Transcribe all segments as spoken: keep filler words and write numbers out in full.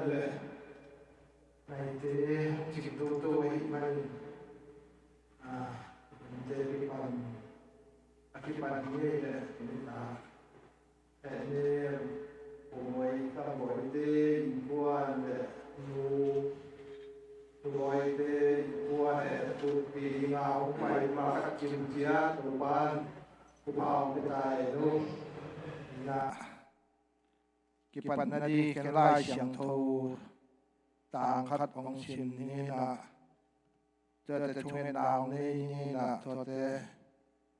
le naite hong cing toto ahih manin, ah, nungte kipan, a kipan hi ei le nungta, eh, ne, Pu Bawi, Ka Bawite innkuan le nu, Nu Bawite innkuan le tutpi dinga hong pai ma khat kim ciat Topan thupha hong pia ta hen. Ina, kipatna ding ken Lai Siangtho tang khat hong sim ning ina, tuate thungetna hong nei ning ina, tuate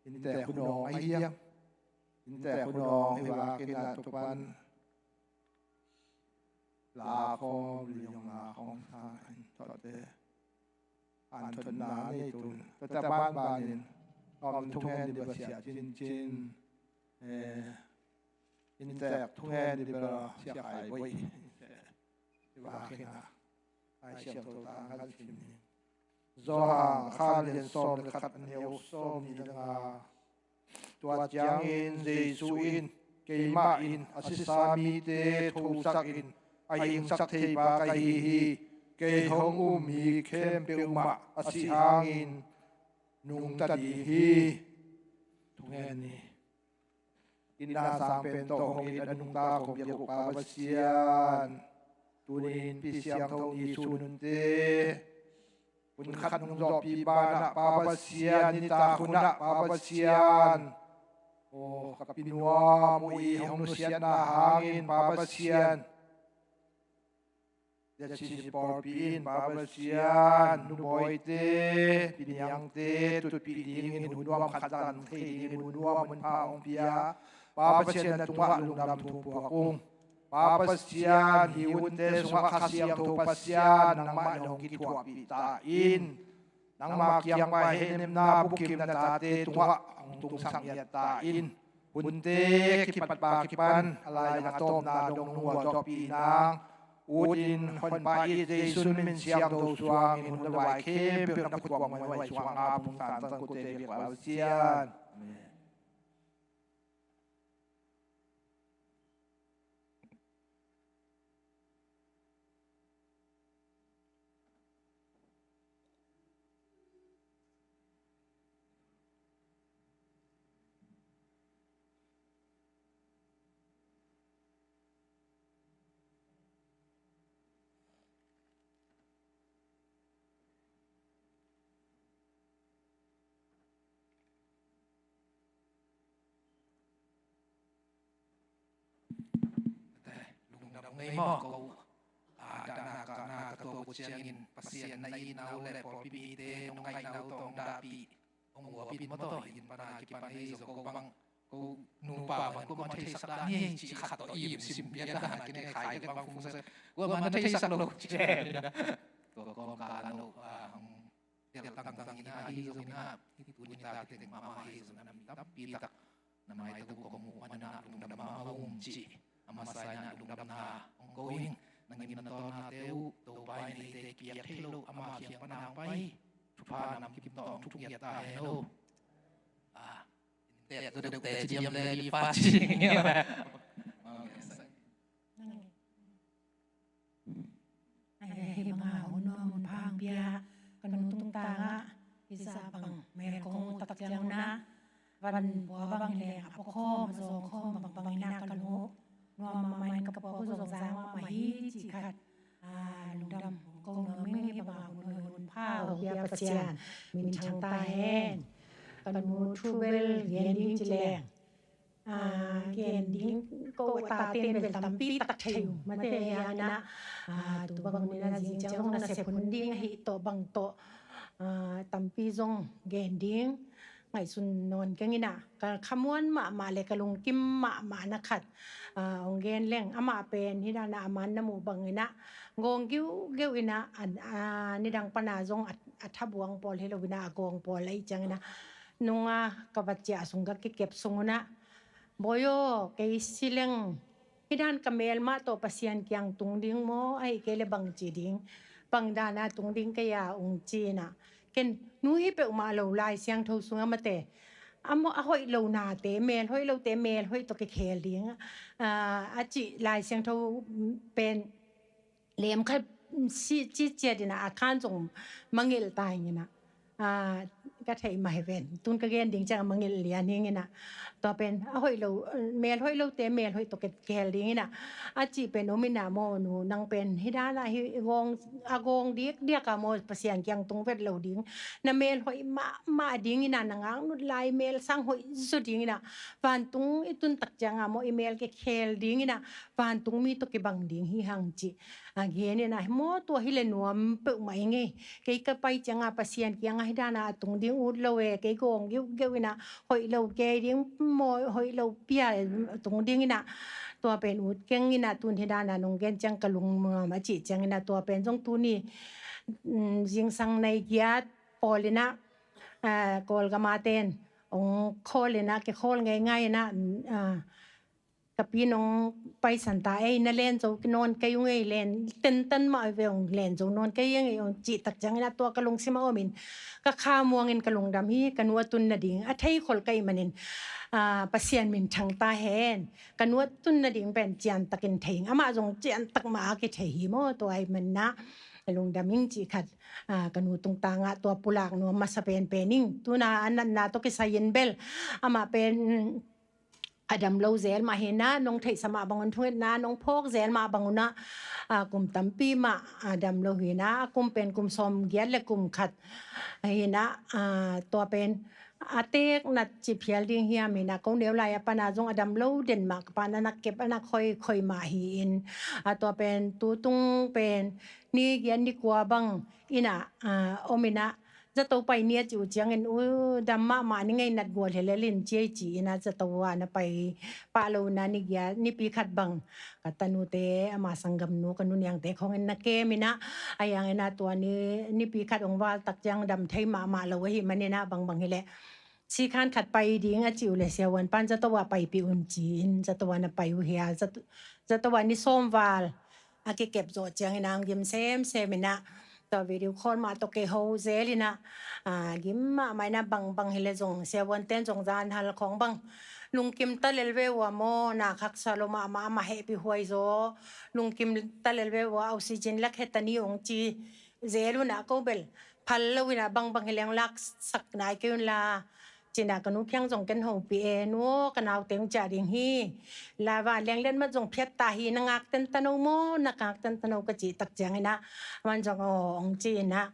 inntek hun awng ahi hiam? Inntek hun awng hi vak ina, Topan la khawm, lung la khawm sa in, tuate anthotna nei tun, tuate banbanin om thungen ding bel Sia Cin Cin, eh, inntek thungen ding bel Sia Khai Bawi, hi vak ina, Lai Siangtho tang khat sim ni. Johan a khat lian sawm le khat, a neu sawmnih le nga. Tua ciangin Jesu in, "Keimah in a sisa mite thosak in a hingsak theipa ka hi hi. Kei hong um mi khempeuh mah a sih hangin nungta ding hi." Thungen ni. Inn a sang pen tawh hong it a nungta kong biak uh Pa Pasian, tuni-in Pi Siangtho Ni Sun Hun te hun khat nung zawhpih banah Pa Pasian, nitak hunah Pa Pasian, aw, ka pi nuam uh i hong nusiatna hangin Pa Pasian, Sia Cin Cin pawlpi in Pa Pasian, Nu Bawite, Pi Niangte tutpih dingin hun nuam khat zang thei dingin hun nuam hun pha hong pia. Pa Pasian, na tungah lungdam thu puak ung. Pa Pasian, hih hunte sungah Kha Siangtho Pasian, nangmah in hong kithuahpih ta in. Nangma kiang pan hehnemna bukim na tate tungah hong tungsak ngiat ta in. Hunte kipat pa kipan a lai dang a tawpna dong nung ua tawhpih nang ut in, Honpa it Jesu min siangtho suangin hun le vai khempeuh na khut kuang muanhuai suang a pung tan zang kute biak Pa Pasian. Amen. Lungdam ngei maw ko. A, dahna kahna ka tuak uh ciangin Pasian na itna uh le pawlpi mite nong ngaihna uh tawh hong dahpih, hong uapit maw tawh, inn pana kipan ei zong ko bang, ko nupa bang kuamah theisak dan hi ei cih khat tawh i sim piak dan a kine khai ka bang fungsak, kuamah na theisak lo cih. Tua kawmkal ah no, a, hong tel tangtang in ah, ahi zongin ah, hih tuni tak kiteng mahmah ahi zongin ah, mi tampi tak na maite uh kong muh manin ah lungdam mahmah ung cih a masa in ah lungdamna hong ko ing. Na ngimna tawlnate uh Topa in eite kipiak thei lo, ama kiang pan hong pai, thupha namkim tawh hong thuk ngiat ta hen aw. Ah, inntek deuhdeuhte ci diam le i fa ci. Ahi banga hun nuam hun pha hong pia ka nu tungtangah hih zah bang mel kong muh tak ciang un ah, van pua bang hi leng a pua khawm a zawng khawm bangbang in ah ka lung uh nuam mahmah in, ka puak uh zong zang mahmah hi cih khat, a, lungdam hong ko nuam ing. Hih banga hun nuam hun pha hong pia Pasian minthang ta hen. Ka nu thu bel gen ding ci leng, a, gen ding ko a tate in bel tampi tak thei uh mate, hi hang in ah, a, tu bang hun in ah zing ciang zong nasep hun ding ahih tawh bang tawh, a, tampi zong gen ding ngaihsun nawn keng in ah, ka khamuan mahmah le ka lungkim mahmah na khat, a, hong gen leng, amah pen hih dan a aman na muh bang in ah gawng giugeu in ah, a, a, nidang pan a zong a, a thabuang pawl hi lo in ah, a gawng pawl ahih ciang in ah, nung a ka va ciah sung, ka kikep sung un ah, Bawi aw, kei si leng hih dan ka mel mah tawh Pasian kiang tung ding maw, ahih kei leh bang ci ding, bang dan a tung ding kei a, hong ci in ah, ken nu hi peuhmah lo, Lai Siangtho sungah mate, a maw, a hoih lo nate, mel hoih lote mel hoih tawh kikhel ding, a, a cih Lai Siangtho pen lem khat ci ciat in ah, a khan zong mangilh ta ing in ah, ka theih mah hi ven, tun ka gen ding ciang a mangilh lian hi ing in ah, tua pen a hoih lo, mel hoih lote mel hoih tawh kihel ding in ah, a cih pen om in ah maw, nu nang pen hih dan ah hi gawng, a gawng dikdiak a maw, Pasian kiang tung vet lo ding, na mel hoih mahmah ding in ah, na ngaknut lai mel sang hoih zaw ding in ah, vantung i tun tak ciang a maw, i mel kikhel ding in ah, vantung mi tawh kibang ding hi hang cih a gen in ah, maw, tua hi leh nuam peuhmah ing ei. Kei ka pai ciang a Pasian kiang ah hih dan ah a tung ding ut lo e, kei gawng giuhgeuh in ah, hoih lo kei ding maw, hoih lo pia tung ding in ah, tua pen ut keng in ah, tun hih dan ah nong gen ciang ka lungnuam a cih ciang in ah, tua pen zong tuni, um, zingsang nai giat pawl in ah, ah, Kawlgam a ten ong khawl in ah, kikhawl ngeingai in ah, ah, ka pi nong paisan ta ei, na len zo nawn kei ung ei, len tentan mah ve ung, len zo nawn kei ung ei, ong cih tak ciang in ah, tua ka lungsim a om in ka kha muang in ka lungdam hi. Ka nu a tun nading a thei khol ka hih manin, ah, Pasian minthang ta hen. Ka nu a tun nading pen ciantak in thei ing, amah zong ciantak mah a kithei hi maw, tua ahih manin ah lungdam ing cih khat, ah, ka nu tungtang ah tua pulak nuam masa penpen ing. Tun a a natna tawh kisai in bel amah pen a dam lo zel mah hi in ah, nong theihsa mah bang un, thungetna nong phawk zel mah bang un ah, ah, kum tampi mah a dam lo hi in ah, a kum pen kum sawm giat le kum khat hi in ah, ah, tua pen a teek nat cih phial ding hiam hi in ah, ko neu lai a pan a zong a dam lo den mah, ka pa in a na kep, a na khoi khoi mah hi in, ah, tua pen tu tung pen ni giat ni kua bang in ah, ah, om in ah, zato pai ni a cih uh ciangin, u, dam mahmah ni ngei, nat gual hi lel in ci ei ci in ah, zato ah na pai pah lo in ah, ni giat, nipi khat bang ka tanute, ama sanggamnu, ka nu niangte khawng in na kem in ah, a hiang in ah tua ni, nipi khat ong val tak ciang dam thei mahmah lo ahih manin ah, bangbang hi leh sikhan khat pai ding a cih uh leh siavuan pan zato ah paipih un ci in, zato ah na pai uh hi a, zato, zato ah ni sawm val a kikep zawh ciangin ah ong gim semsem in ah, tua video call mah tawh kei ho zel in ah, ah, gim mahmah in ah, bangbang hi leh zong siavuan ten zong zan hal khawng bang lungkim ta lel ve uh a maw, na khaksa lo mahmah, amah hehpih huai zaw, lungkim ta lel ve uh a, oxygen lak het ta ni ung ci zel un ah, ko bel phal lo in ah, bangbang hi leh ong laksak nai kei un la, ci in ah ka nu kiang zong ken hopih e, nu aw, ka naute ong ciah ding hi, la, vanleng lian mat zong phiat ta hi, na ngak tentan o maw, na ngak tentan o, ka cih tak ciang in ah, aman zong aw ong ci in ah,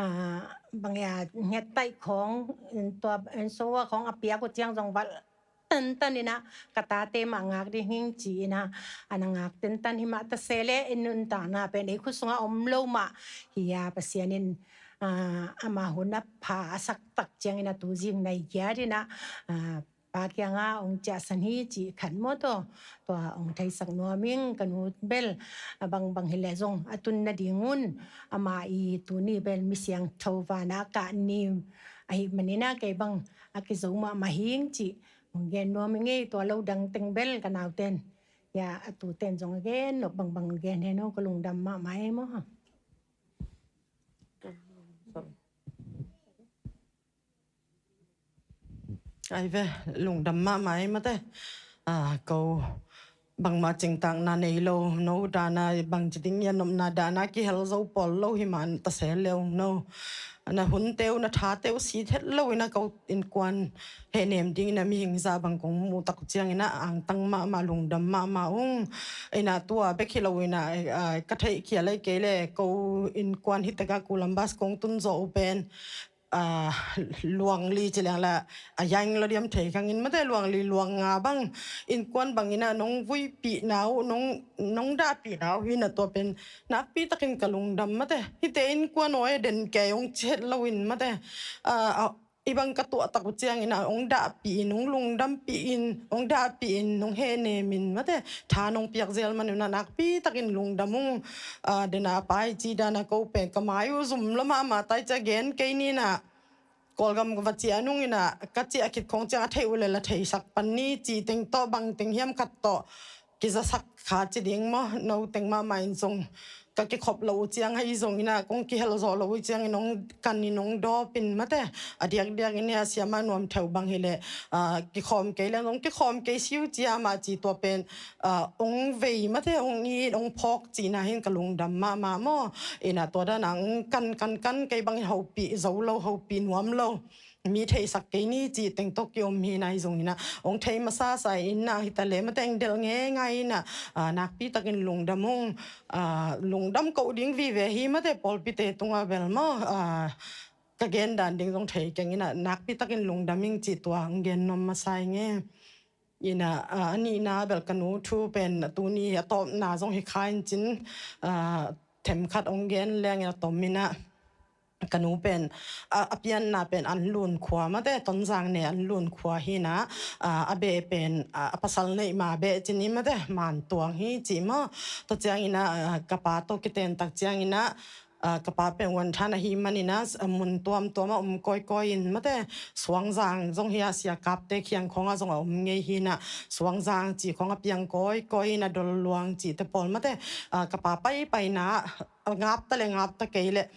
ah, bang e, nget taih khawng, tua, so a khawng a piak uh ciang zong valh tentan in ah, ka tate mah ngak ding hing ci in ah, a na ngak tentan hi mah ta se leh, i nuntakna pen ei khut sungah om lo mah hi a, Pasian in, ah, ama hun a pha a sak tak ciangin ah, tu zing nai giat in ah, ah, pa kiangah ong ciahsan hi cih khat maw, tua, tua ong theisak nuam ing. Ka nu bel, ah, bangbang hi leh zong a tun nading un, ama i tuni bel mi siangtho van ah a kah ni ahih manin ah, kei bang a kizo mahmah hing cih ong gen nuam ing ei. Tua lo dang teng bel ka nauten, ya, a tuten zong a gen nop bangbang gen hen o, ka lungdam mahmah ei maw. Ai ve, lungdam mahmah ei mate. Ah, ko bangmah cingtakna nei lo, no dana bangci ding, a nopna dana kihel zo pawl lo hi mah ta se leh ung, no, na hunte uh, na thate uh sit het lo in ah, ko innkuan hehnem ding in ah mihing zah bang kong muh tak uh ciangin ah, angtang mahmah, lungdam mahmah ung. In ah tua bek hi lo in ah, ah, ka theih khial ei kei leh, ko innkuan hi tak a Columbus kong tun zawh uh pen, ah, luang li ci leng la, a yaing lo diam thei khang in mate, luang li luang nga bang innkuan bang in ah nong vuipihna uh, nong, nong dahpihna uh hi in ah, tua pen nakpi takin ka lungdam mate. Hihte innkuan aw e, den kei ong ci het lo in mate. Ah, ah, i bang ka tuah tak uh ciangin ah, ong dahpih in, ong lungdampih in, ong dahpih in, nong hehnem in mate, tha nong piak zel man un ah, nakpi takin lungdam ung. Ah, den a pai ci dan a ko pen ka mai uh zum lo mahmah tai, cia gen kei ni in ah, Kawlgam ka va ciah nung in ah, ka ciah khit khawng ciang a theih uh leh la theisak pan ni, cih teng tawh, bang teng hiam khat tawh kizasak kha ci ding maw, no teng mahmah in zong ka kikhop lo uh ciang ahi zongin ah, kong kihel zawh lo uh ciangin hong kan in hong dawp in mate, a diakdiak in ah siama nuam theu bang hileh, ah, kikhawm kei leng zong kikhawm kei siu cia mah ci tua pen, ah, hong vei mate, hong it, hong phawk cihna hin ka lungdam mahmah maw. Inah tua dan ah hong kan, kan, kan kei bangin hopih zo lo, hopih nuam lo. Mi theisak kei ni cih teng tawh ki-om hi nai zongin ah, hong thei masa sa in ah hi ta leh mate, hong delh ngeingai in ah, ah, nakpi takin lungdam ung, ah, lungdam koh ding vive hi mate, pawlpite tungah bel maw, ah, ka gen dan ding zong thei keng in ah, nakpi takin lungdam ing cih tua hong gen nuam masa ing e. Inah, ah, a nihna bel ka nu thu pen tuni a tawpna zong hi kha in cin, ah, themkhat hong gen leng in a tom in ah, ka nu pen, ah, a pianna pen Anlun khua mate, Tonzang ne Anlun khua hi in ah, ah, a beh pen, ah, a pasal neih ma beh cin hi mate, Mantuang hi cih maw. Tua ciangin ah, ah, ka pa tawh kiten tak ciangin ah, ah, ka pa pen Huanthan ahi manin ah, ah, mun tuamtuam ah om kawikawi in mate, Suangzang zong hi a, Sia Kapte kiang khawng ah zong a om ngei hi in ah, Suangzang cih khawng a piang kawikawi in ah, Dolluang cihte pawl mate, ah, ka pa paipaina ah, a ngap ta leh ngap ta kei leh,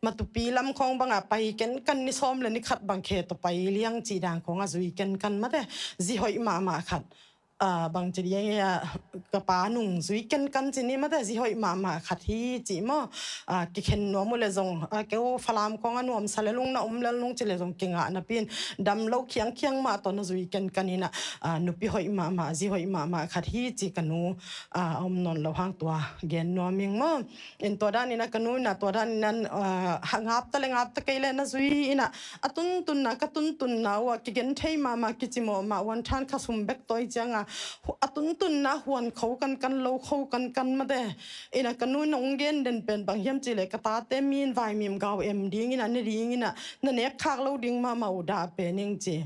Matupi lam khawng bang ah pai kenkan, ni sawm leh ni khat bang khe tawh pai liang cih dan khawng a zui kenkan mate, zi hoih mahmah khat. Ah, bang ci ding e, ah, ka pa nung zui kenkan cin hi mate, zi hoih mahmah khat hi cih maw. Ah, kikhen nuam uh leh zong, ah, keu Falam khawng a nuamsa leh lung na om lel nung ci leh zong kingah napi in, dam lo khiangkhiang mah tawh na zui kenkan in ah, ah, nupi hoih mahmah, zi hoih mahmah khat hi cih ka nu, ah, a om nawn loh hang tua gen nuam ing maw. In tua dan in ah ka nu in ah tua dan in ah, ah, ha, ngap ta leh ngap ta kei leh na zui in ah, a tuntunna, ka tuntunna uh ah kigen thei mahmah, kicimawh mah, Huanthan kha sum bek tawi ciang ah, hu-, a tuntunna huan kho kankan, lo kho kankan mate. In ah ka nu in hong gen den pen bang hiam cih leh, ka tate mi in vaimim gau em ding in ah, ne ding in ah, na nek khak lo ding mahmah uh dah pen ing ci.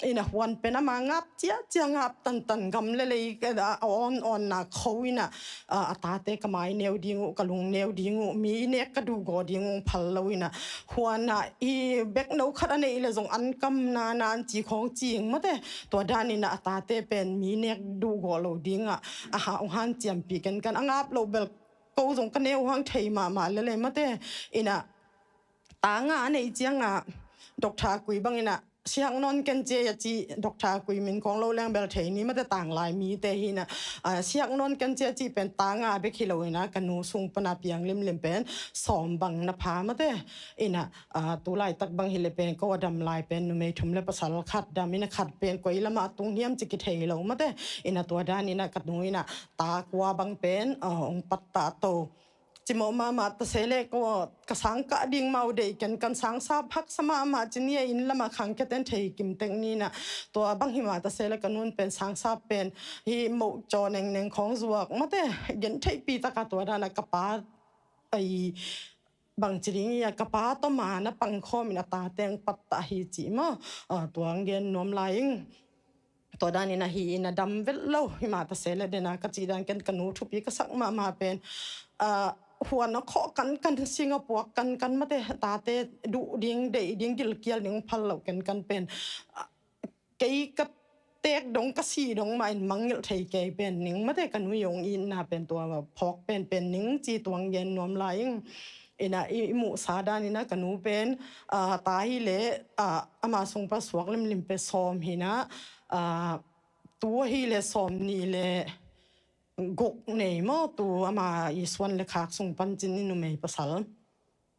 In ah huan pen ama ngap ciacia, ngap tantan, gam leh lei, eh, a awn awnna kho in ah, ah, a tate ka mai neu ding uh, ka lung neu ding uh, mi nek ka duhgawh ding uh phal lo in ah, huan ah i bek no khat a neih leh zong an kam nana an ci khawng cing mate. Tua dan in ah a tate pen mi nek duhgawh lo ding ah, a ha, hong hanciampih kenkan, a ngap loh bel ko zong ka neu hang thei mahmah lel e mate. In ah tanga a neih ciang ah, Doctor Kui bang in ah, Siak Nawn Ken Cia a ci, Doctor Kui min khawng lo leng bel thei ni mate, tanglai mite hi in ah, ah, Siak Nawn Ken Cia cih pen tanga bek hi lo in ah, ka nu sung pan a piang limlim pen sawm bang na pha mate. In ah, ah, tu laitak bang hileh pen ko a dam lai pen numei thum leh pasal khat dam in ah, khat pen koi lamah tung hiam ci kithei lo mate. In ah tua dan in ah ka nu in ah ta kua bang pen, ah, hong pattah to. Cimawh mahmah ta se leh ko ka sangkah ding mah uh deih kenkan, sangsap haksa mahmah ci ni a, inn lamah khangkhiate'n thei kim tek ni in ah. Tua bang hi mah ta se leh ka nu in pen sangsap pen hi moh caw nengneng khawng zuak mate, gentheihpih tak a tua dan ah ka pa, ai, bang ci ding hi a, ka pa tawh ma na pang khawm in a tate hong pattah hi cih maw. Ah, tua hong gen nuam lai ing. Tua dan in ah hi in ah dam vet lo hi mah ta se leh, den a ka cih dan, ken ka nu thupi ka sak mahmah pen, ah, huan a khawh kankan, sing a puak kankan mate, tate duh ding, deih ding, gilkial ding phal lo kenkan pen, ah, kei ka tek dong, ka si dong mah in mangngilh thei kei pen ning mate, ka nu i hong itna pen tua phawk penpen ning ci tua hong gen nuam lai ing. In ah i, i muhsa dan in ah ka nu pen, ah, ta hileh, ah, ama sung pan suak limlim pen sawm hi in ah, ah, tu hileh sawm nih leh guk nei maw, tu ama i suan leh khak sung pan cin i numei pasal.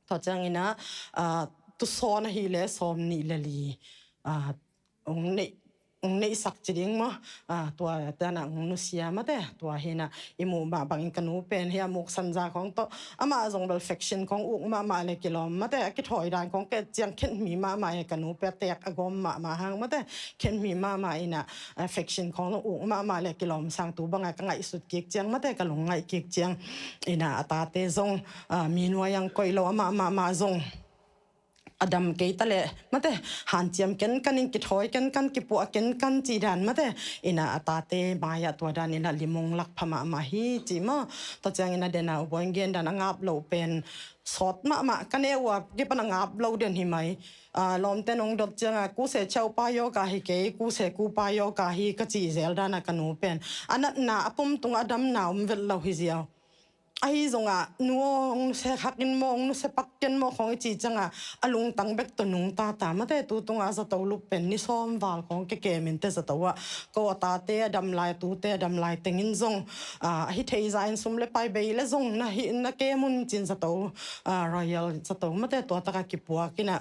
Tua ciangin ah, ah, tu sawn ahileh sawm nih leh li, ah, hong neih, hong neihsak ci ding maw. Ah, tua dan ah hong nusia mate. Tua hi in ah i muh mah bangin ka nu pen hi a, muk sanja khawng tawh, amah zong bel faction khawng uk mahmah leh kilawm mate, a kithawi dan khawng ka et ciang khenhmi mahmah e, ka nu pen a tek a gawm mahmah hang mate, khenhmi mahmah in ah, ah, faction khawng zong uk mahmah leh kilawm sang, tu bang a ka ngaihsut kik ciang mate, ka lungngaih kik ciang. In ah a tate zong, ah, mi nuai hong koih lo, amah mahmah zong a dam kei ta leh mate, hanciam kenkan in, kithawi kenkan, kipuah kenkan cih dan mate. In ah a tate mai ah tua dan in ah limong lak pha mahmah hi cih maw. Tua ciangin ah den a U Bawi in gen dan, a ngap loh pen sawt mahmah, ka neu a kipan a ngap lo den hi mai. Ah, lawmte'n hong dot ciang ah, kuse chaupa yoga hi kei, kuse kupa yoga hi ka cih zel dan ah ka nu pen a natna, a pum tung a damna om vet lo hi ziau. Ahi zongah nu aw, hong nusia khak in maw, hong nusia pak ken maw khawng i cih ciangah a lungtang bek tawh nungta ta. Mate tu tungah zato lup pen ni sawm val khawng kekem in te zato ah, ko a tate a dam lai, tute a dam lai tengin zong, ah, a hi thei zah in sum le pai bei le zong na hi, na kem un ci-in zato, ah, Royal zato mate tua takah kipuak in ah,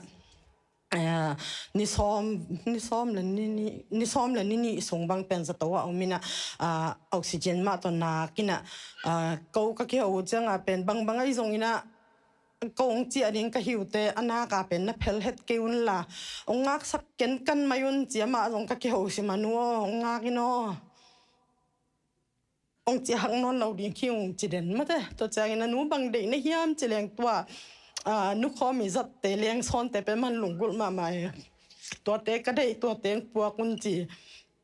ah, ni sawm, ni sawm le ni, ni, ni sawm le ni nih sung bang pen zato ah om in ah, ah, oxygen mah tawh nak in ah, ah, ko ka kiho uh ciangah pen bangbang ahi zongin ah, ko hong ciah ding ka hi uh teh, a nak ah pen na phel het kei un la, hong ngaksak kenkan mai un ci, amah zong ka kiho sim a, nu aw, hong ngak in aw, hong ciah hak nawn lo ding hi ung ci den mate. Tua ciangin a nu bang deih na hiam ci leng tua, ah, nukhawm i zatte leng sawnte pen man lunggulh mahmah e. Tuate ka deih, tuate hong puak un ci.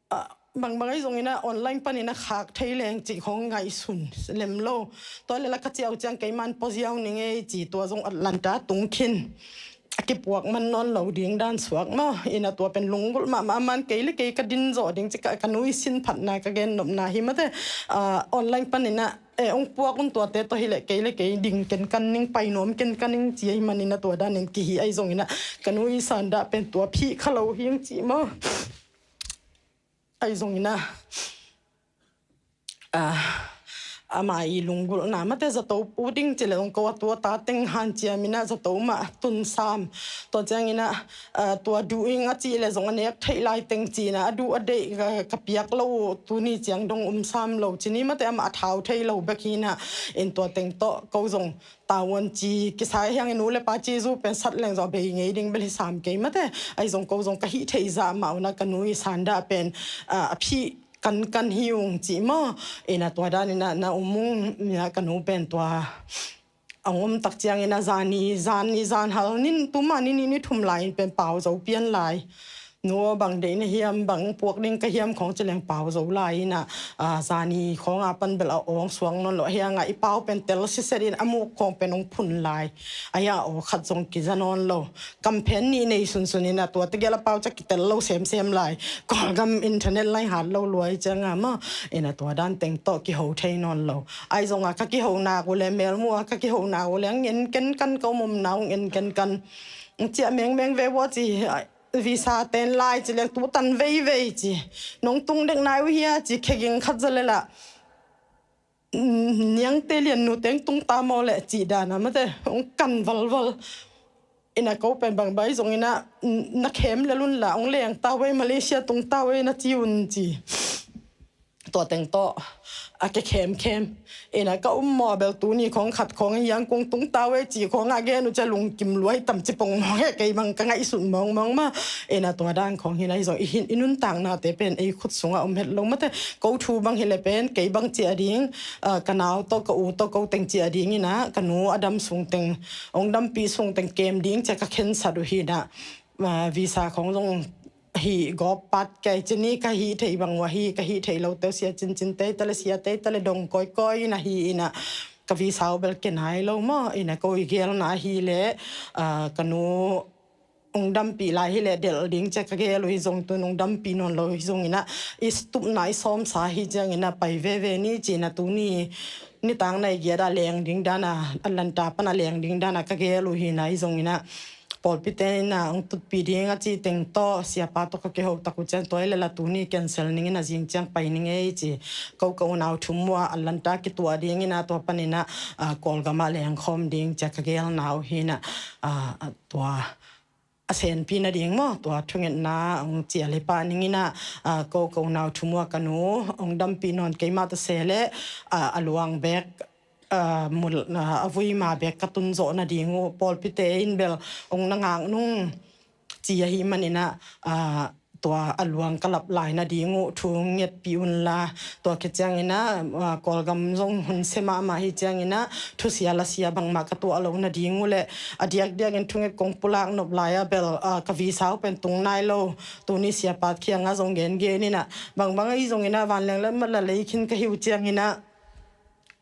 Ah, bangbang ahi zongin ah online panin a khak thei leng cih khawng ngaihsun lem lo. Tua leh la ka ciah uh ciang keiman pua ziau ning ei ci, tua zong Atlanta tung khin. A kipuak man nawn lo ding dan suak maw. In ah tua pen lunggulh mahmah, aman kei le kei ka din zawh ding ci, ka, ka nu i sin phatna ka gen nopna hi mate. Ah, online panin ah, eh, hong puak un tuate tawh hi leh kei le kei ding kenkan ning, pai nuam kenkan ning ci ahi manin ah tua danin kihi ahi zongin ah ka nu i sandah pen tua phih kha lo hi ing ci maw. Ahi zongin ah, ah, ama i lunggulhna mate zato pu ding ci leh zong ko a tua ta teng hanciam in ah zato mah tun sam. Tua ciangin ah, ah, tua duh ing a cih leh zong a nek theih lai teng ci-in ah a duh a deih ka, ka piak lo uh tuni ciang dong um sam lo ci ni mate, amah a thau thei lo bek hi in ah, in tua teng tawh ko zong tavuan ci kisai hiang in u le pa ci zu pen sat leng zawh bei ngei ding bel hi sam kei mate. Ahi zong ko zong ka hih theih zah mah un ah ka nu i sandah pen, ah, a phih kankan hi ung ci maw. In ah tua danin ah na um ung, in ah ka nu pen tua a hong um tak ciangin ah zani, zani, zan hal nin tuma ni nih ni thum lai in pen pau zo pian lai. Nu aw bang deih na hiam, bang puak ding ka hiam khawng ci leng pau zo lai in ah, ah, zani khawng a pan bel a awng suak nawn lo. Ahi hangah i pau pen tel siset in a muk khawng pen hong phun lai. Ahi hangah aw khat zong kiza nawn lo. Kamphen nih nei sunsun in ah tua tegel a pau ciah kitel lo semsem lai. Kawlgam internet line hat lo lua hi ciangah maw. In ah tua dan teng tawh kiho thei nawn lo. Ahi zongah ka kiho nak uh le, melmuh ah ka kiho nak uh le, hong en kenkan, ka um omna hong en kenkan. Ciah mengmeng ve ua ci, ah, visa ten lai ci leng tu tan veivei ci. Nong tung dek nai uh hia ci, kheging khat za le lah, mm, niangte lian nu teng tung ta maw leh cih dan ah mate hong kan valval. In ah ko pen bangbang ahi zongin ah, mm, na khem lel un la, hong leng ta uh ei, Malaysia tung ta uh ei na ci un ci. Tua teng tawh a ke khemkhem. In ah ka um maw bel tuni khawng khat khawng hiang kung tung ta uh ei ci khawngah gen uh ciah lungkim luai tam ci pong mawk e, kei bang ka ngaihsut mawngmawng mah. In ah tua dan khawng hi in ah ahi zong i hin i nuntaknate pen ei khut sungah om het lo mate. Ko thu bang hi le pen kei bang ciah ding, ah, ka nau tawh ka u tawh ko teng ciah ding in ah ka nu a dam sung teng, hong dampih sung teng kem ding ciah ka khensat uh hi in ah, ah, visa khawng zong hih gawp pat kei ci ni, ka hih theih bang uh ahi, ka hih theih lote uh sia cincin tei ta le, sia tei ta le dong kawikawi in ahi in ah ka visa uh bel ke nai lo maw. In ah ko i gelna ahi leh, ah, ka nu hong dampih lai hi leh delh ding ciah ka gel uh hi zong, tun hong dampih nawn lo hi zongin ah i tupna i sawmsa hi ciangin ah pai veve ni ci-in ah tuni nitak nai giat ah leng ding dan ah, Atlanta pan ah leng ding dan ah ka gel uh hi in ah ahi zongin ah pawlpite in ah hong tutpih ding a cih teng tawh siapa tawh ka kiho tak uh ciang tua hi leh la tuni cancel ning in ah zing ciang pai ning ei ci. Ko ka unau thum uh ah Atlanta kituah ding in ah tua panin ah, ah, Kawlgam ah lengkhawm ding ciah ka gelna uh hi in ah, ah, tua a senpi nading maw, tua thungetna hong cial hi pah ning in ah, ah, ko ka unau thum uh ah ka nu hong dampih nawn keimah ta se leh, ah, a luang bek, ah, mul, ah, a vui ma bek ka tun zawh nading uh, pawlpite in bel hong na ngak nung ci ahih manin ah, ah, tua a luang ka lap lai nading uh thu hong ngetpih un la, tua khit ciangin ah, ah, Kawlgam zong hun sia mahmah hi ciangin ah thusia lasia bangmah ka tuah lo nading uh leh a diakdiakin thunget kong pulak nop lai ah bel, ah, ka visa uh pen tung nai lo. Tuni siapa kiangah zong gengen in ah bangbang ahi zongin ah vanleng lam mah la lei khin ka hi uh ciangin ah,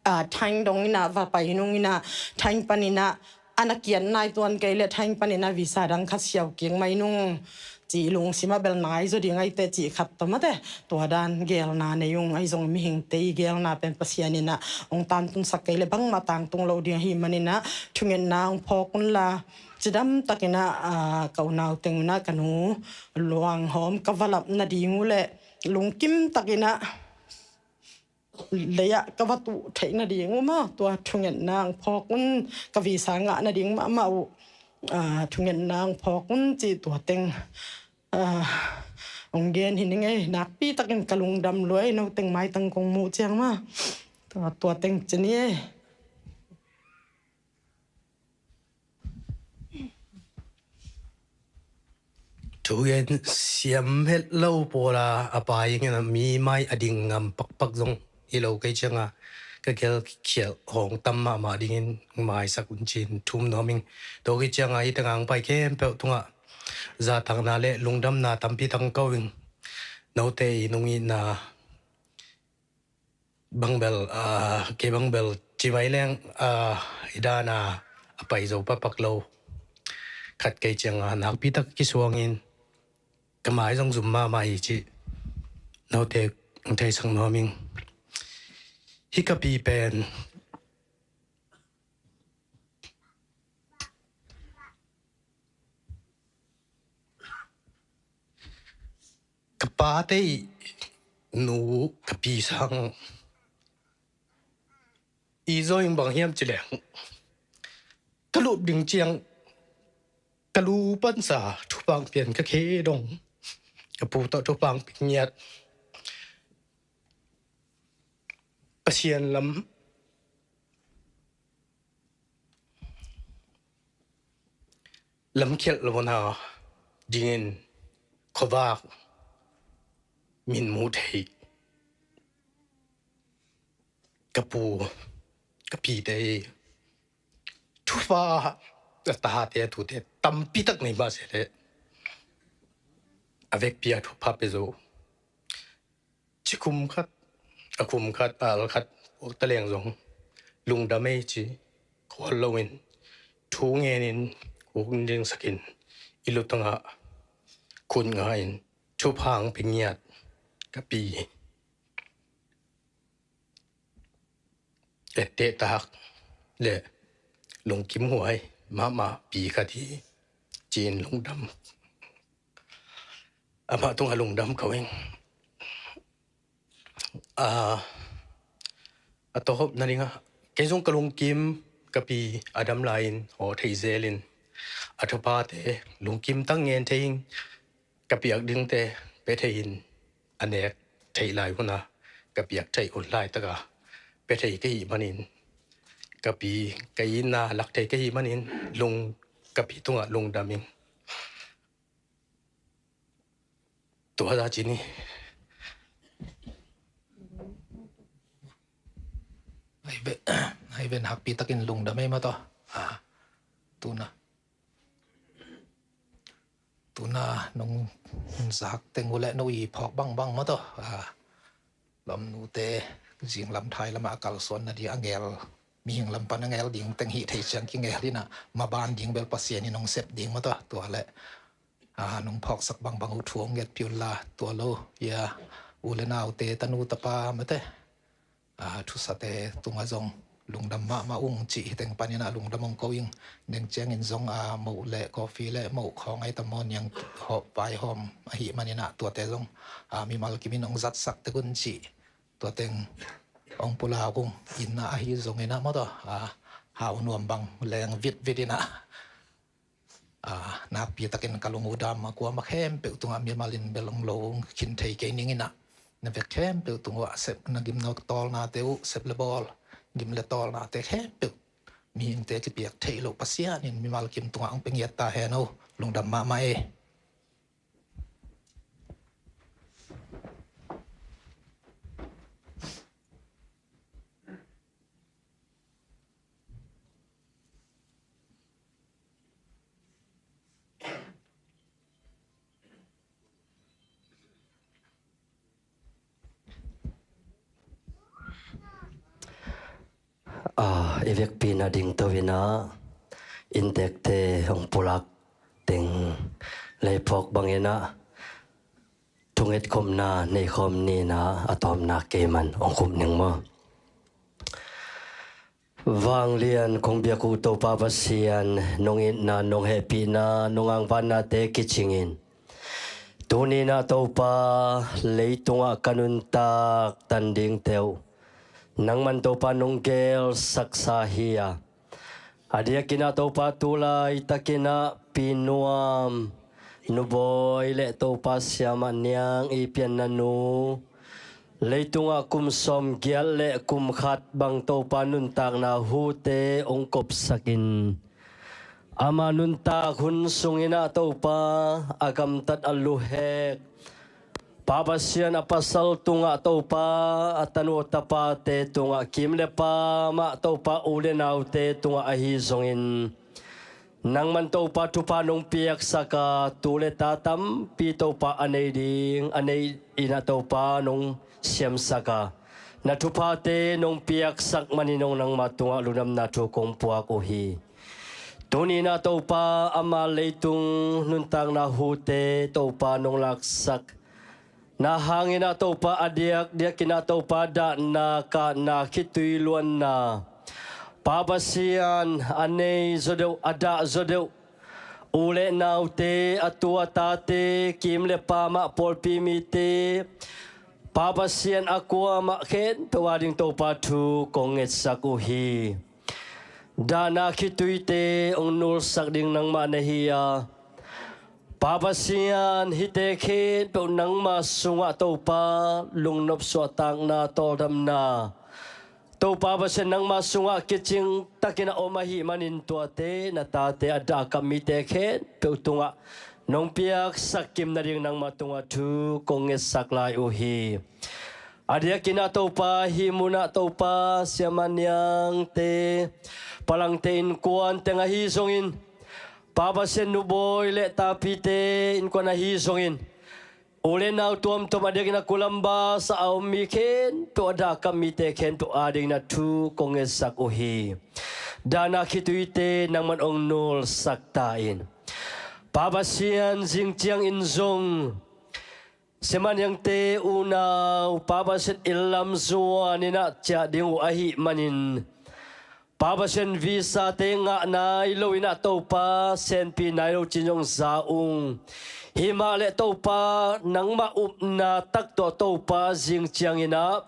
ah, Thai dong in ah va pai nung in ah Thai panin ah, a na kiat nai tuan kei le thaing panin a visa dang khat siau kik mai nung, cih lungsim a bel nai zaw ding ahi teh cih khat tawh mate, tua dan gelna nei ung. Ahi zong mihingte i gelna pen Pasian in ah hong tantunsak kei le bangmah tangtung lo ding ahih manin ah thungetna hong phawk unla, cidam takin ah, ah, ka unau teng un ah ka nu luanghawm ka va lap nading uh leh lungkim takin ah lei ah ka va tuh theih nading uh maw, tua thungetna hong phawk un. Ka visa ngah nading mahmah uh, ah, thungetna hong phawk un cih tua teng, ah, hong gen hi ning ei. Nakpi takin ka lungdam lua ei, no teng maitang kong muh ciang maw. Tua, tua teng ci ni ei. Thugen siam het lo pawla a pai ing in a mi mai a ding ngam pakpak zong hi lo kei cianga ka gelkhialh hong tam mahmah dingin maisak un cin thum nuam ing. Tua kei cianga hih tengah hong pai khempeuh tungah zatakna le lungdamna tampi tang ko ing. Note i nungihna bangbel, ah, kei bangbel ci mai leng, ah, i dana a pai zo pakpak lo. Khat kei cianga nakpi tak kisuangin ka mai zong zum mahmah hi cih note hong theisak nuam ing. Hih ka pi pen ka pate i nu ka pi sang i zaw ing bang hiam ci leng ka lup ding ciang ka lu pansa thupang pian ka khe dong, ka pu tawh thupang pi ngiat. Pasian lam lamkhialh lona dingin khuavak min mu thei ka pu ka pite i thupha a tate a tute tampi tak nei mah se le a vekpi a thupha pe zo. Ci kum khat, a kum khat, a al khat, uk taleng zong lungdam ei ci khual loin thu ngenin uk dingsakin i lutangah khut ngahin thupha hong pi ngiat ka pi etteh tak le lungkim huai mahmah pi khat hi ci-in lungdam, amah tungah lungdam ko ing. A, a tawhop nadingah kei zong ka lungkim ka pi a dam lai-in haw thei zelin a thuphate lungkim tak ngen thei ing. Ka piak dingte pe thei in a nek theih lai huna ka piak theih hun laitaka pe thei ka hih manin ka pi ka itna lak thei ka hih manin lung ka pi tungah lungdam ing. Tua za ci ni. Ai ve, ai ve nakpi takin lungdam ei mataw. A, tuna. Tuna nong zak teng uh le no i phawk bangbang mataw. A, lamnute zinglam thai lamah a kalsuan nading a ngel, mihing lam pan a ngel ding teng hih thei ciang kingel inah maban ding bel Pasian in hong sep ding mataw. Tua le a, nong phawksak bangbang uh thu hong ngetpih unla tua lo ia u le naute tanu tapa mate, a, thusate tungah zong lungdam mahmah ung cih hi teng paninah lungdam hong ko ing. Neng ciangin zong a, moh le coffee le moh khawng ai ta maw niang hawh vaihawm ahih maninah tuate zong a, mimal kimin hong zatsak tek un cih tua teng hong pulak ung. Innah ahi zonginah mawtaw a, hau nuam bang leng vitvit inah a, nakpi takin ka lung uh dam a kuama khempeuh tungah mimalin bel hong lo khin thei kei ninginah na vek khempeuh tungah sep na gim na tawlnate uh sep le bawl gim le tawlnate khempeuh mihingte kipiak theih loh Pasian in mimal kim tungah hong pe ngiat ta hen o. Lungdam mahmah e. A, i vekpi na ding to inah Inntekte hong pulak teng leiphawk bangin ah thungetkhopna neikhawm ni in ah a tawpna kei man hong khup ning maw. Vanglian kong biak uh Topa Pasian, nong itna, nong hehpihna, nong angvannate kicingin tuni in ah Topa, leitungah ka nuntak tan dingte uh nangman Topa nong gelsaksa hi a, a diakin ah Topa tu laitakin ah Pi Nuam, Nu Bawi le Topa Siamah Niang i pianna nu, leitungah kum sawmgiat le kum khat bang Topa nuntakna hute hong kopsakin, ama nuntak hun sungin ah Topa a gamtat a luhek, Pa Pasian a pasal tungah Topa, a tanu tapate tungah, kim le pam ah Topa u le naute tungah ahi zongin, nangman Topa thupha nong piaksak a, tu le ta tampi Topa a nei ding, a nei in ah Topa nong siamsak a, na thuphate nong piaksak manin hong nangma tungah lungdamna thu kong puak uh hi. Tuni in ah Topa, ama leitung nuntakna hute Topa nong laksak na hangin ah Topa, a diakdiakin ah Topa dahna, kahna, khitui luanna, Pa Pasian, a nei zaw deuh, a dah zaw deuh u le naute, a tu a tate, kim le pam ah pawlpi mite, Pa Pasian, a kuamah khempeuh a ding Topa thu kong ngetsak uh hi. Dahna khituite hong nulsak ding nangmah na hi a, Pa Pasian, hihte khempeuh nangma sungah Topa lungnop suahtakna, tawldamna, Topa Pasian, nangma sungah kicing takin a om ahih manin tuate na tate, a dah a kap mite khempeuh tungah nong piaksak kim nading nangma tungah thu kong ngetsak lai uh hi. A diakin ah Topa, hih munah Topa, Siamah Niangte, Palangte innkuan teng ahi zongin, Pa Pasian, Nu Bawi le tapite innkuan ahi zongin, u le nau tuamtuam, a diakin ah Columbus ah a om mi khempeuh, a dah a kap mite khempeuh a dingin ah thu kong ngetsak uh hi. Dahna khituite nangman hong nulsak ta in. Pa Pasian, zing ciangin zong Siamah Niangte unau, Pa Pasian, inn lam zuanin ah ciah ding uh ahih manin, Pa Pasian, visa-te ngah nai loin ah Topa, senpi nai lo cin zong za ung. Himah leh Topa, nangmah upna tak tawh Topa, zing ciangin ah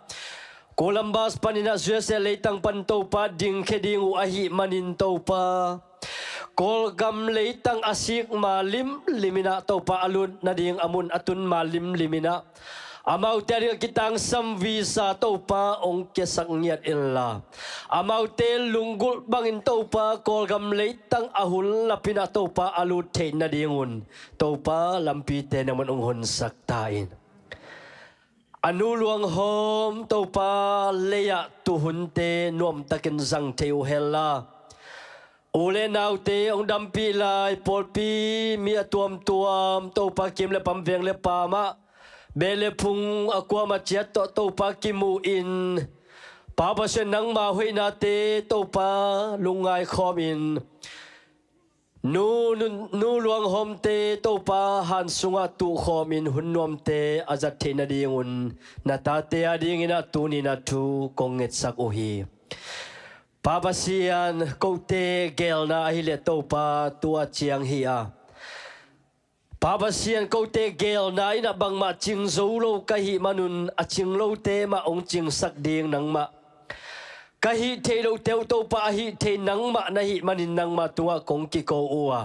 Columbus panin ah U S A leitang pan Topa, dingkhia ding uh ahih manin Topa, Kawlgam leitang a sik ma limlim in ah Topa, a lut nading a mun a tun ma limlim in ah, amaute a dingin a kitangsam visa Topa, hong kiasak ngiat inla, amaute lunggulh bangin Topa, Kawlgam leitang a hun lapin ah Topa, a lut theih nadingun Topa, lampite nangman hong honsak ta in. A nu luanghawm Topa, lei-ah tuhunte nuamtakin zang thei uh henla, u le naute hong dampih lai, pawlpi mi a tuamtuam Topa, kim le pam, veng le pam ah, beh le phung a kuamah ciat tawh Topa, kimuhin, Pa Pasian, nangma hoihnate Topa, lungngai khawmin, nu, nu, nu luanghawmte Topa, han sungah tuhkhawmin, hun nuamte a zat theih nadingun na tate a dingin ah tuni in ah thu kong ngetsak uh hi. Pa Pasian, kote geelna ahih leh Topa, tu-a ciang hi a, Pa Pasian, kote geelna in ah bangmah cing zo lo ka hih manun, a cing lote mah hong cingsak ding nangmah, ka hih theih lohte uh Topa, a hih theih nangmah na hih manin nangmah tungah kong kiko uh a,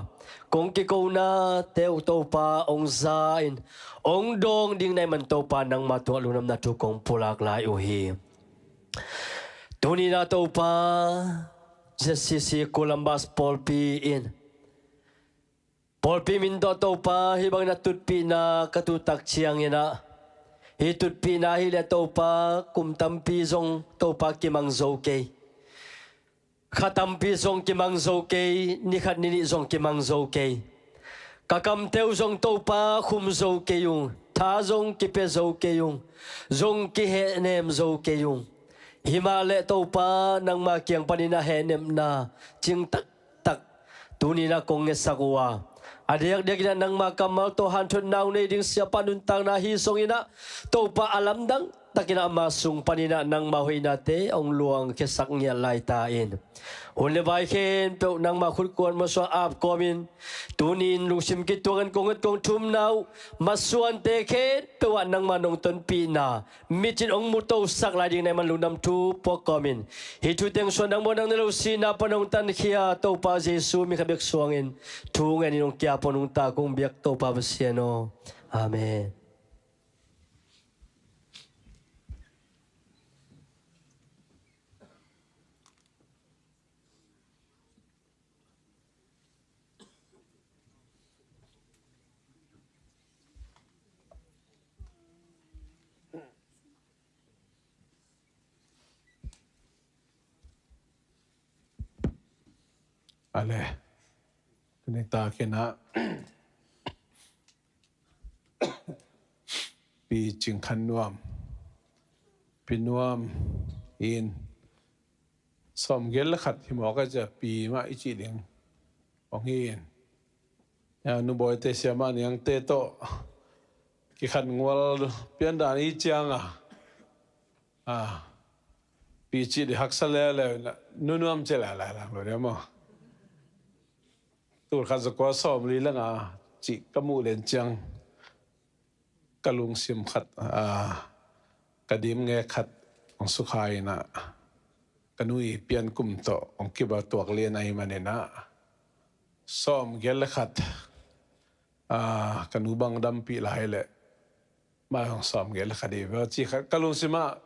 kong kikonate uh Topa, hong za-in, hong dawng ding na hih man Topa, nangmah tungah lungdamna thu kong pulak lai uh hi. Tuni in ah Topa, Z C C Columbus pawlpi in, pawlpi min tawh Topa, hih bangin a tutpihna ka tuh tak ciangin ah, hih tutpihna ahih leh Topa, kum tampi zong Topa, kimang zo kei. Kha tampi zong kimang zo kei, ni khat ni nih zong kimang zo kei. Ka kamte uh zong Topa, khum zo kei ung, tha zong kipia zo kei ung, zong kihehnem zo kei ung. Himah leh Topa, nangma kiang panin a hehnepna cing taktak, Tuni-in ah kong ngetsak uh a, a diakdiakin ah nangma kammal tawh hanthotna hong nei ding siapa nuntakna hi zongin ah, Topa, a lamdang takin ah ama sung panin ah nangma hoihnate hong luangkhiasak ngiat lai ta in. Hun le vai khempeuh nangma khut kuan masuan ap kawmin, tuni-in lungsim kituakin kong nget kong thumna uh masuante khempeuh ah nangma nong tonpihna, mit in hong mutosak lai ding na hih man lungdam thu puak kawmin, hih thu teng suan nang mawh nang ne lo sihna pan hong tankhia Topa Jesu min khat bek suangin thu ngenin hong kiap hong nungta kong biak Topa Pasian aw. Amen. Ale, tuni takin ah Pi Cing Khan Nuam, Pi Nuam in sawmgiat le khat hi mawk a, cia pi mah i cih ding hong hi in. Ya, Nu Bawi te, Siamah Niang te tawh kikhan ngual pian dan i ciang a, a, pi cih ding haksa leuleu in ah, Nu Nuam ci lai lai lang lo dia maw. Tul khat za kua sawmli le nga cih ka muh lian ciang ka lungsim khat, a, ka dim nge khat hong sukha in ah, ka nu i pian kum tawh hong kibang tuak lian ahih manin ah, sawmgiat le khat, a, ka nu bang dampih lai leh, mai hong sawmgiat le khat hi ve ci khat ka lungsim ah,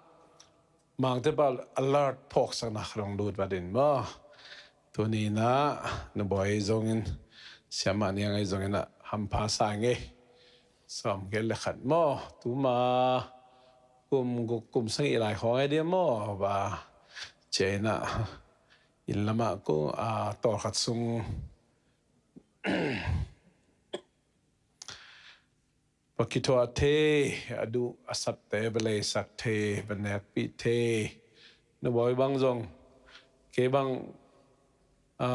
Mangte pa alert phawksakna khat hong lut vat in maw. Tuni-in ah Nu Bawi zongin, Siamah Niang ei zongin ah hampha sa ing ei. Sawmgiat le khat maw, tuma kum guk kum sagih lai khawng ei dia maw, va cia in ah, inn lamah kong, a, tawlkhat sung va kithuah thei, a duh a sapte va leisak thei, va nekpih thei. Nu Bawi bang zong, kei bang, a,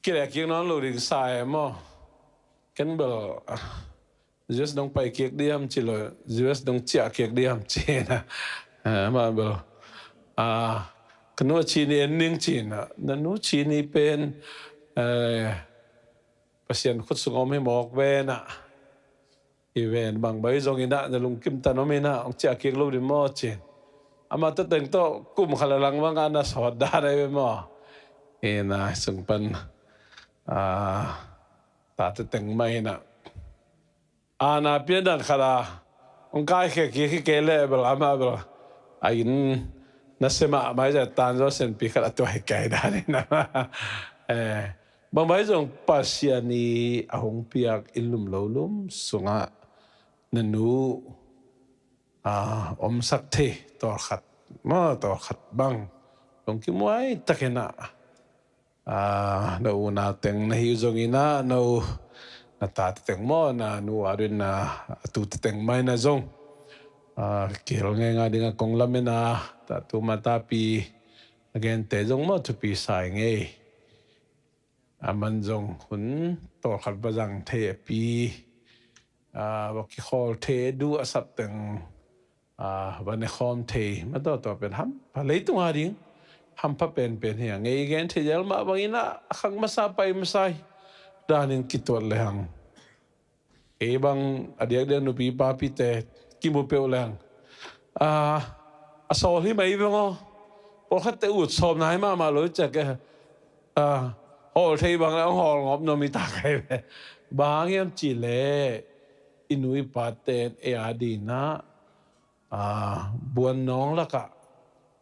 kileh kik nawn lo ding sa e maw. Ken bel, a, U S dong pai kik diam ci lo, U S dong ciah kik diam ci na. A, amah bel, a, ka nu a ci ni en ning ci na, na nu ci ni pen, e, Pasian khut sung om hi mawk ve na. I ven bang bai zong in ah na lungkim tan om in ah hong ciah kik lo ding maw ci. Amah tate teng tawh kum khat le lang bang a na sawt dan ahi ve maw. Ina sung pan, a, tate teng mah in ah, a, na pian dan khat a hong kaikhia kik hi kei leh bel amah bel a inn na sem ah mai zah tan zaw senpi khat a tuah hi kei dan in ah. E, bang bai zong Pasian i a hong piak inn lum lo lum sungah na nu, a, omsak thei tawlkhat maw, tawlkhat bang lungkim huai takin ah, a, na u na teng na hi uh zong in ah, na u na tate teng maw, na nu a dun na a tute teng mah in ah zong, a, kihel ngeingai ding a kong lamen a, ta tuma tapi a gente zong maw thupi sa ing ei. Aman zong hun tawlkhat va zang thei a pi, a, va kikhawl thei, duh a sap teng, a, va ne khawm thei, mah tawh tawh pen hampha, leitung a ding hampha penpen hi a, ngei gen thei zel mah bang in ah a khang masa pai masa hi dan in kituat le hang. Ei bang a diakdiak nupi papite kimu peuh leng, a, a sawl hi mai veng aw. Pawlkhatte ut sawm nai mahmah lo ciak e. A, hawl thei bang le hong hawl ngawp nuam hi ta kai ve. Bang hang hiam cih leh i nu i pate in ei a dingin ah, a, buannawng lakah,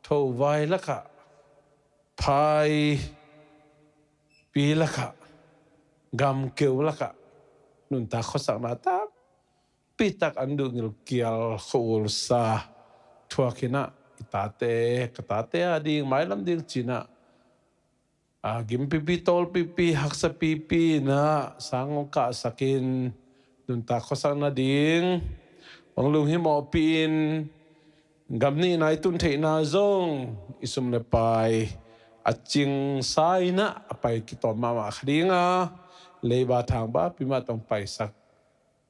thovai lakah, phaipi lakah, gamkeu lakah nuntak khuasakna tampi tak an duh ngilkial khua-ul sa thuak in ah, i tate, ka tate a ding, mailam ding ci-in ah, a, gimpipi, tawlpipi, haksapipi in ah sang hong kahsak in, nuntak khuasak nading hong lunghimawhpih in, gam nihna i tun theihna zong i sum le pai a cingsa in ah a pai kitawm mahmah kha ding a, leiba thangba pi mah tawh paisak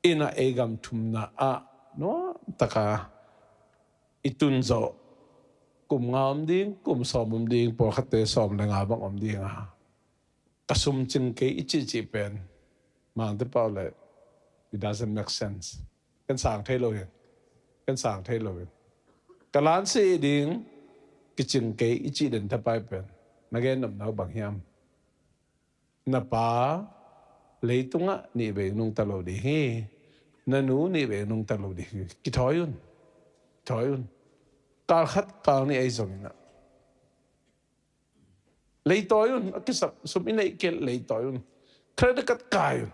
in ah ei gam thumna ah nuam taka i tun zawh kum nga om ding, kum sawm om ding, pawlkhatte sawm le nga bang om ding a, ka sum cing kei i cihcih pen Mangte pau le it doesn't make sense. Ken sang thei lo hi. Ken sang thei lo hi. Ka lan si ding kicing kei i cih den tapai pen na gen nopna uh bang hiam? Na pa leitungah nih vei nungta lo ding hi. Na nu nih vei nungta lo ding hi. Kithawi un. Kithawi un. Kal khat kal nih ei zongin ah leitawi un, a kisap sum i neih kei leh leitawi un. Credit card kai un.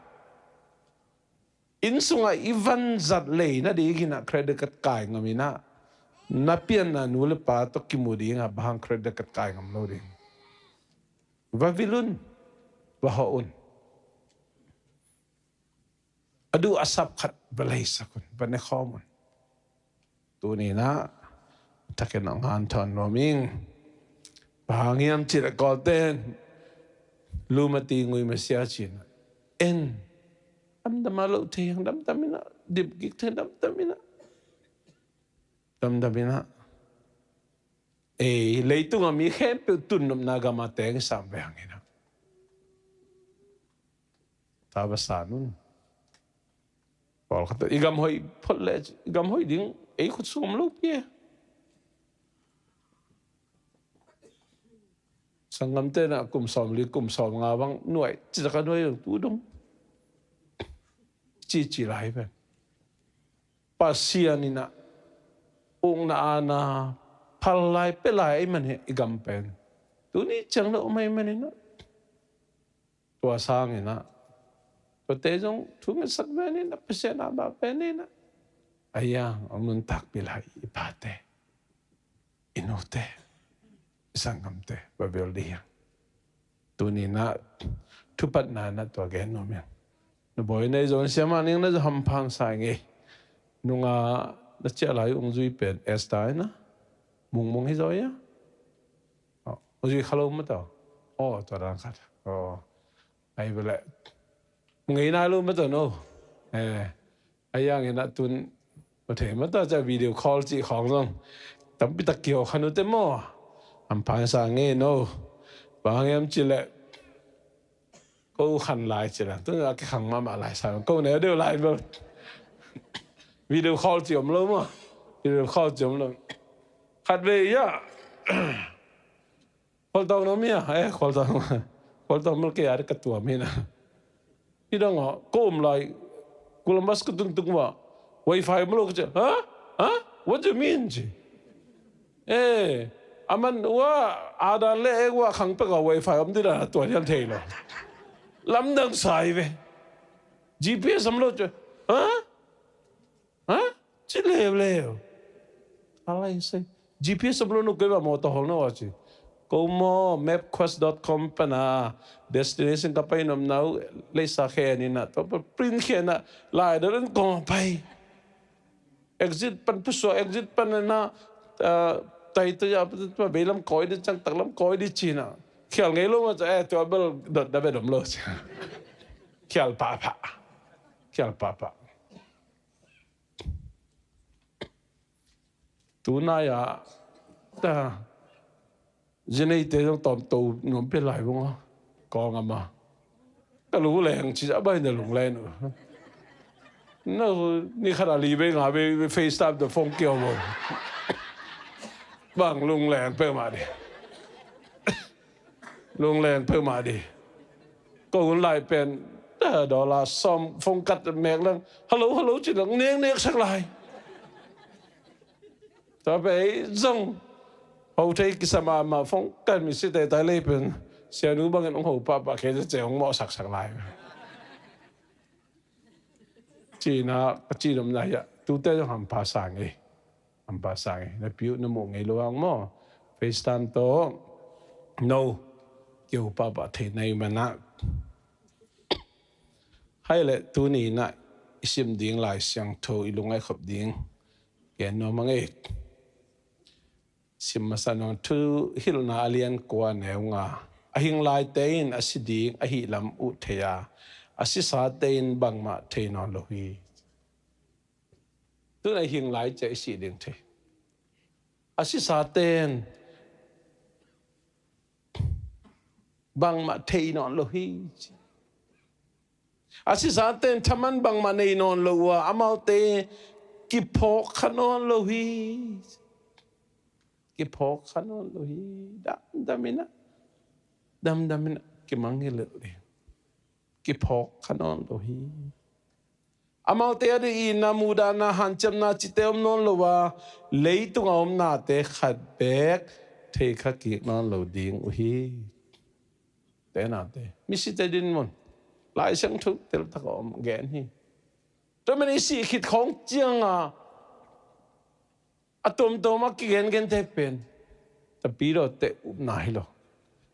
Inn sungah i vanzat lei nadingin ah credit card kai ngam in ah, na pianna nu le pa tawh kimu ding a, bang hang credit card kai ngam lo ding? Va vil un, va hawh un. A duh a sap khat va leisak un, va nekhawm un. Tuni in ah a thakin hong hanthawn nuam ing. Bang hang hiam cih leh Kawlte'n lu mati ngui masia ci-in ah, en, damdam a loh thei hang damdam in ah, dim kik thei damdam in ah, damdam in ah, ei, leitung a mi khempeuh tun nopna gam a teng i sam ve hang in ah. Tha va san un. Pawlkhat i gam hoih phot leh i gam hoih ding ei khut sung om lo pi e. Sanggamte in ah kum sawmli kum sawmnga bang nuai, ci tak a nuai dong, tu dong cici lai pen. Pasian in ah ukna aana phal lai, pia lai ahih man hi i gam pen. Tuni ciang lo om ahih man in ah, tua sangin ah, tuate zong thu ngetsak ve ni in ah, Pasian a bak ve ni in ah, a hiang hong nuntakpih lai i pate, i nute, i sanggamte va bel dih hiang. Tuni in ah thupatna in ah tua gen nuam hiang. Na bawi na i zong siamah ning na zong hampha sa ing ei. Nunga na ciah lai ung zui pen Esther in ah, Mungmung hi zaw ia. Aw, zui kha lo mah tawh. Aw, tua dan khat. Aw. Ai bele. Ngei nai lo mah tawh no. Eh. A hiang in ah tun, va thei mah ta ca video call cih khawng zong tampi tak kiho khan uh te maw? Hampha sa ngei no. Bang hang hiam cih leh ko khan lai cih leh tun a kikhang mahmah lai sa ko ne deuh lai bel. Video call cih om lo maw? Video call cih om lo. Khat vei ia. Khualtawng na om hia? Eh, khualtawng. Khualtawng mal kei a dih ka tuam hi na. Hi dang a, ko om lai, Columbus ka tun tung ua, wifi om lo ka ci. Ha? Ha? What do you mean? Ci. Eh, a man ua, a dan le e ua khang pek a wifi om dih dan a tua hian thei lo. Lamdang sa hi ve. G P S om lo ci. Ha? Ha? Ci leuleu. Alai sei. G P S om lo no kei ba mawtaw hol no a ci. Ko maw mapquest dot com pan a destination ka pai nopna uh leisa khen in a, tua pa print khen a, lai dal in kong pai. Exit pan pusua, exit pan in a, ah, tai tai a, pa veilam koi di, ciangtak lam koi di ci in a. Khial ngei lo ma ca, eh, tua bel dot da be dom lo ci. Khial pahpah. Khial pahpah. Tunai ah ta, zi neite zong tawmto nuam pia lai vung a, kawng a ma. Ka lungleng ci a bai na lungleng uh. No, ni khat a li bei nga bei FaceTime tawh phone kio bo. Bang lungleng peuhmah di. Lungleng peuhmah di. Ko hun lai pen, eh, dollar sawm phone kat mek lang. Hello, hello, ci lang, nek, nek sak lai. Tua pen ei zong ho thei kisa mahmah, phone kat mi si tei tai lei pen. Sianu bangin hong ho pahpah kei, cia hong mawh saksak lai. Cihna, ka cih nopna hi a, tute zong hampha sa ngei. Hampha sa ngei. Na piu na muh ngei lo hang maw. FaceTime tawh. No. Kio pahpah thei na i man a. Hai le tuni in a i sim ding Lai Siangtho i lungngaih khop ding. Gen nuam a ngei. Sim masa nong, Thuhilhna a lian kua, neu nga. A hing laite in a si ding ahih lam uh thei a, a sisate in bangmah thei nawn lo hi. Tun a hing lai ciang i sih ding thei. A sisate in bangmah thei nawn lo hi. A sisate in thaman bangmah nei nawn lo uh a, amaute kiphawk kha nawn lo hi. Kiphawk kha nawn lo hi. Damdam in ah, damdam in ah kimangngilh lel ding. Kiphawk kha nawn lo hi. Amaute a dingin na muhdahna, hanciamna cihte om nawn lo a, leitung a om nate khat beek thei kha kik nawn lo ding uh hi. Te nate, misite dinmun, Lai Siangtho teltak a om gen hi. Tua man i sih khit khawng ciangin a tuamtuam a kigengente pen tapidawte upna hi lo.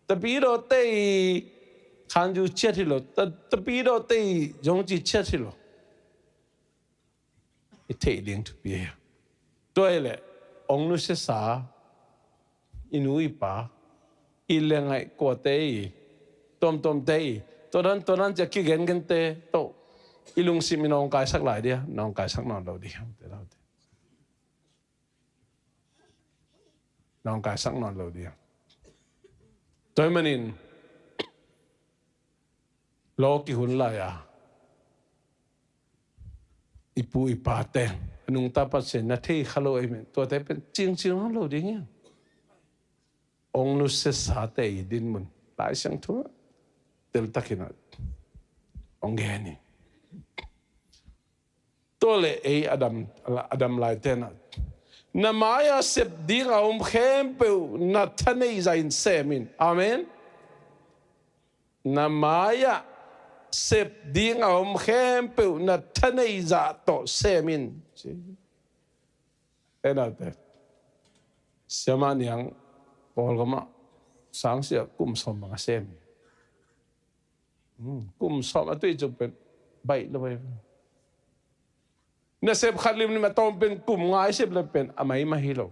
Tapidawte i khanzu ciat hi lo. Ta-, tapidawte i zongci ciat hi lo. I theih ding thupi hi. Tua hi leh hong nusiasa i nu i pa, i le ngaih kuate i, tuamtuamte i, tua dan, tua dan ci-a kigengente tawh i lungsim i nawngkaisak lai dia, nawngkaisak nawn lo ding. Nawngkaisak nawn lo ding. Tua ahih manin law kihun lai-a i pu i pate, a nungta Pasian na thei kha lo ahih manin tuate pen cingcing nawn lo ding hi. Hong nusiasate i dinmun Lai Siangtho ah teltakin ah hong gen hi. Tua leh ei a dam, a dam laite in ah, na mai-ah sep ding a om khempeuh na thaneih zah in sem in. Amen. Na mai-ah sep ding a om khempeuh na thaneih zah tawh sem in, ci. Te naute, siamah Niang Kawlgam ah sangsia kum sawm bang a sem hi. Hmm, kum sawm a tuih cuk pen baih lo hi. Nasep khat limlim a tawm pen kum nga i sep le pen a maimah hi lo.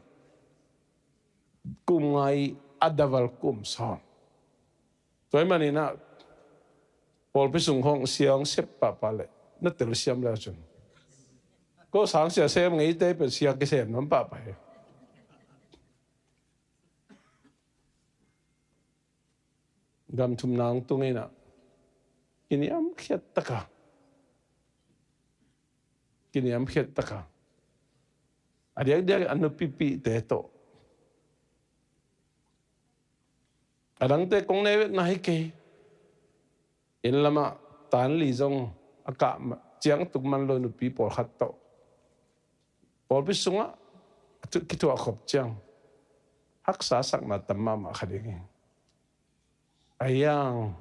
Kum nga i a daval kum sawm. Tua ahih manin ah pawlpi sung khawng sia hong sep pahpah leh na telsiam le cun, ko sangsia sem ngeite pen sia kisem nuam pahpah hi. Gam thumna hong tung in ah kiniamkhiat taka, kiniamkhiat taka, a diakdiak a nupipihte tawh, a dangte kong nei vetna hi kei. Inn lamah tan li zong a kah ma-, ciang tuk man lo nupi pawlkhat tawh pawlpi sungah a thu-, kithuah khop ciang haksa sakna tam mahmah kha ding hi. A yang,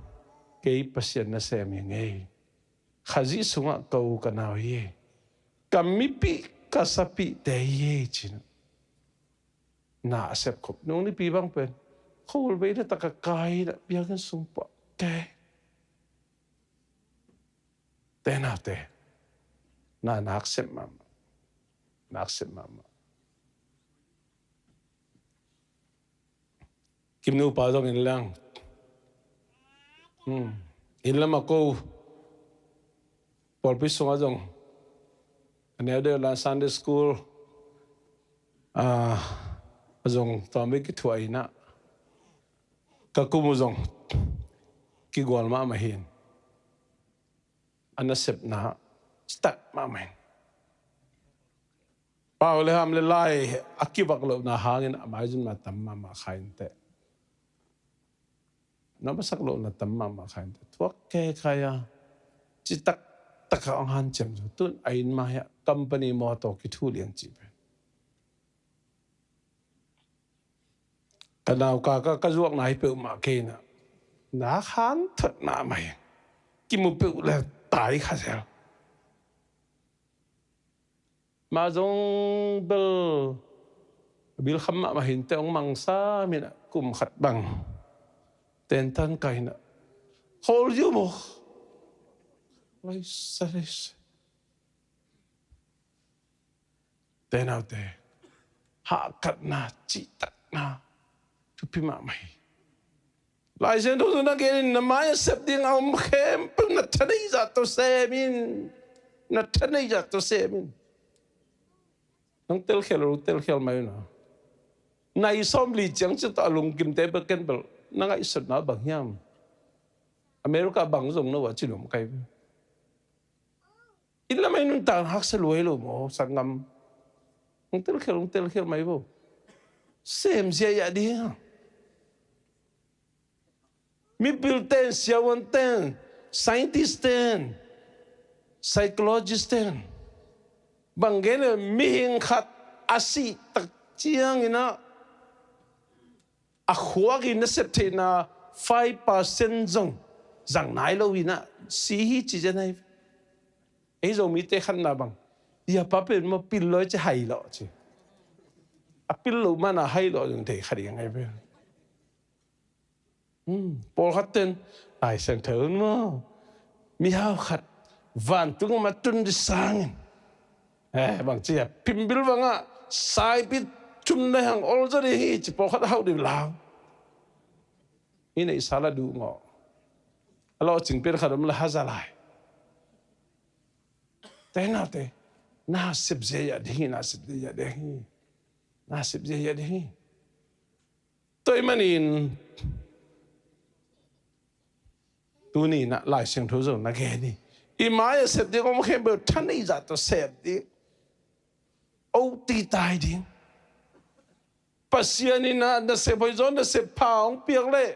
kei Pasian nasem hi ing ei. Khazih sungah ka u ka nau hi ei. Ka mipih ka sapihte hi ei, ci-in na a sep khop. Nung nipi bang pen khol vei le taka kai na biakinn sung pah te. Te naute, na nak sep mahmah. Nak sep mahmah. Kim nupa zong en leng. Hmm. Inn lamah ko pawlpi sungah zong a neu deuh lai Sunday school, ah, a zong tua mi kithuah in ah ka kum uh zong kigual mahmah hi. A nasepna citak mahmah hi. Pau le ham le lai a kivak lohna hangin a maizumna tam mahmah kha inteh. Na masak lohna tam mahmah kha inteh. Thuak kei khai a, citak taka hong hanciam zo. Tun a inn mai-ah company mawtaw kithu lian cih pen. Ka nau ka, ka, ka zuakna hi peuhmah kei in ah, nak hanthot mahmah hi. Kimu peuh le tai kha zel. Mah zong bel a bil kham mahmah hi inteh, hong mangsa min ah kum khat bang tentan kai in ah, khawl ziau maw? Laisa, laisa. Te naute, hahkatna cihtak Thupi mahmah hi. Lai Siangtho tawh na gen in, na mai-ah sep ding a om khempeuh na thaneih zah tawh sem in. Na thaneih zah tawh sem in. Nang telkhial lo, telkhial mai un a. Nai sawmli ciang cih tawh a lungkimte bek ken bel na ngaihsutna bang hiam? America bang zong no a ci nuam kei ve. Inn lam ah i nuntak haksa lua hi lo maw, sanggam? Hong telkhial, hong telkhial mai vo. Sem ziahziah ding a. Mipil ten, siavuan ten, scientist ten, psychologist ten, bang gen le, mihing khat a sih tak ciangin ah a khuak i nasep theihna five percent zong zang nai lo in ah si hi ci zen ai. Ei Zomite khatna bang, i a pa pen maw, pil lo ci, hai lo ci. A pil lo man a hai lo zong thei kha ding ai pen. Hmm, pawlkhat ten, Lai Siangtho un maw, mihau khat vantung mah tun ding sangin, eh, bang ci a, pimbil bangah saipi thum nai hang ol zaw ding hi ci, pawlkhat a hauh ding lau. Hi neihsa la duh ngawh. A lawhcing pen khat om la haza lai. Te naute, na sep ziahziah ding hi, na sep ziahziah ding hi. Na sep ziahziah ding hi. Tua ahih manin tuni in ah Lai Siangtho zong na gen hi. I mai-ah sep ding om khempeuh thaneih zah tawh sep ding. O ti tai ding. Pasian in ah nasep hoih zaw, nasep pha hong piak leh,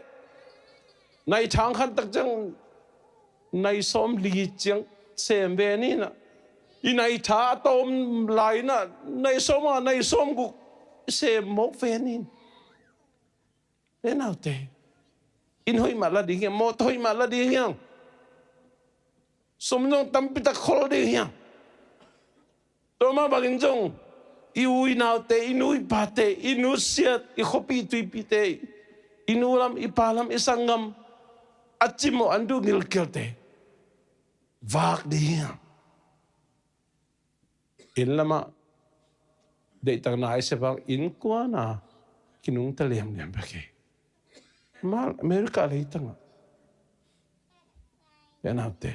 nai thang khan tak ciang nai sawmli ciang sem ve ni in ah. I nai tha a tawm lai in ah nai sawm a, nai sawmguk sem mawk ve ni in. Te naute, inn hoih mah la ding hiam, mawtaw hoih mah la ding hiam? Sum zong tampi tak khol ding hiam? Tua mah bangin zong i u i naute, i nu i pate, i nusiat, i khuapi tuipite, i nu lam, i pa lam, i sanggam a cimawh, an duh ngilkialte vak ding hiam? Inn lamah deihtakna i sep hang, innkuan a kinungta liamliam bek hi. Mal America leitangah, ya naute,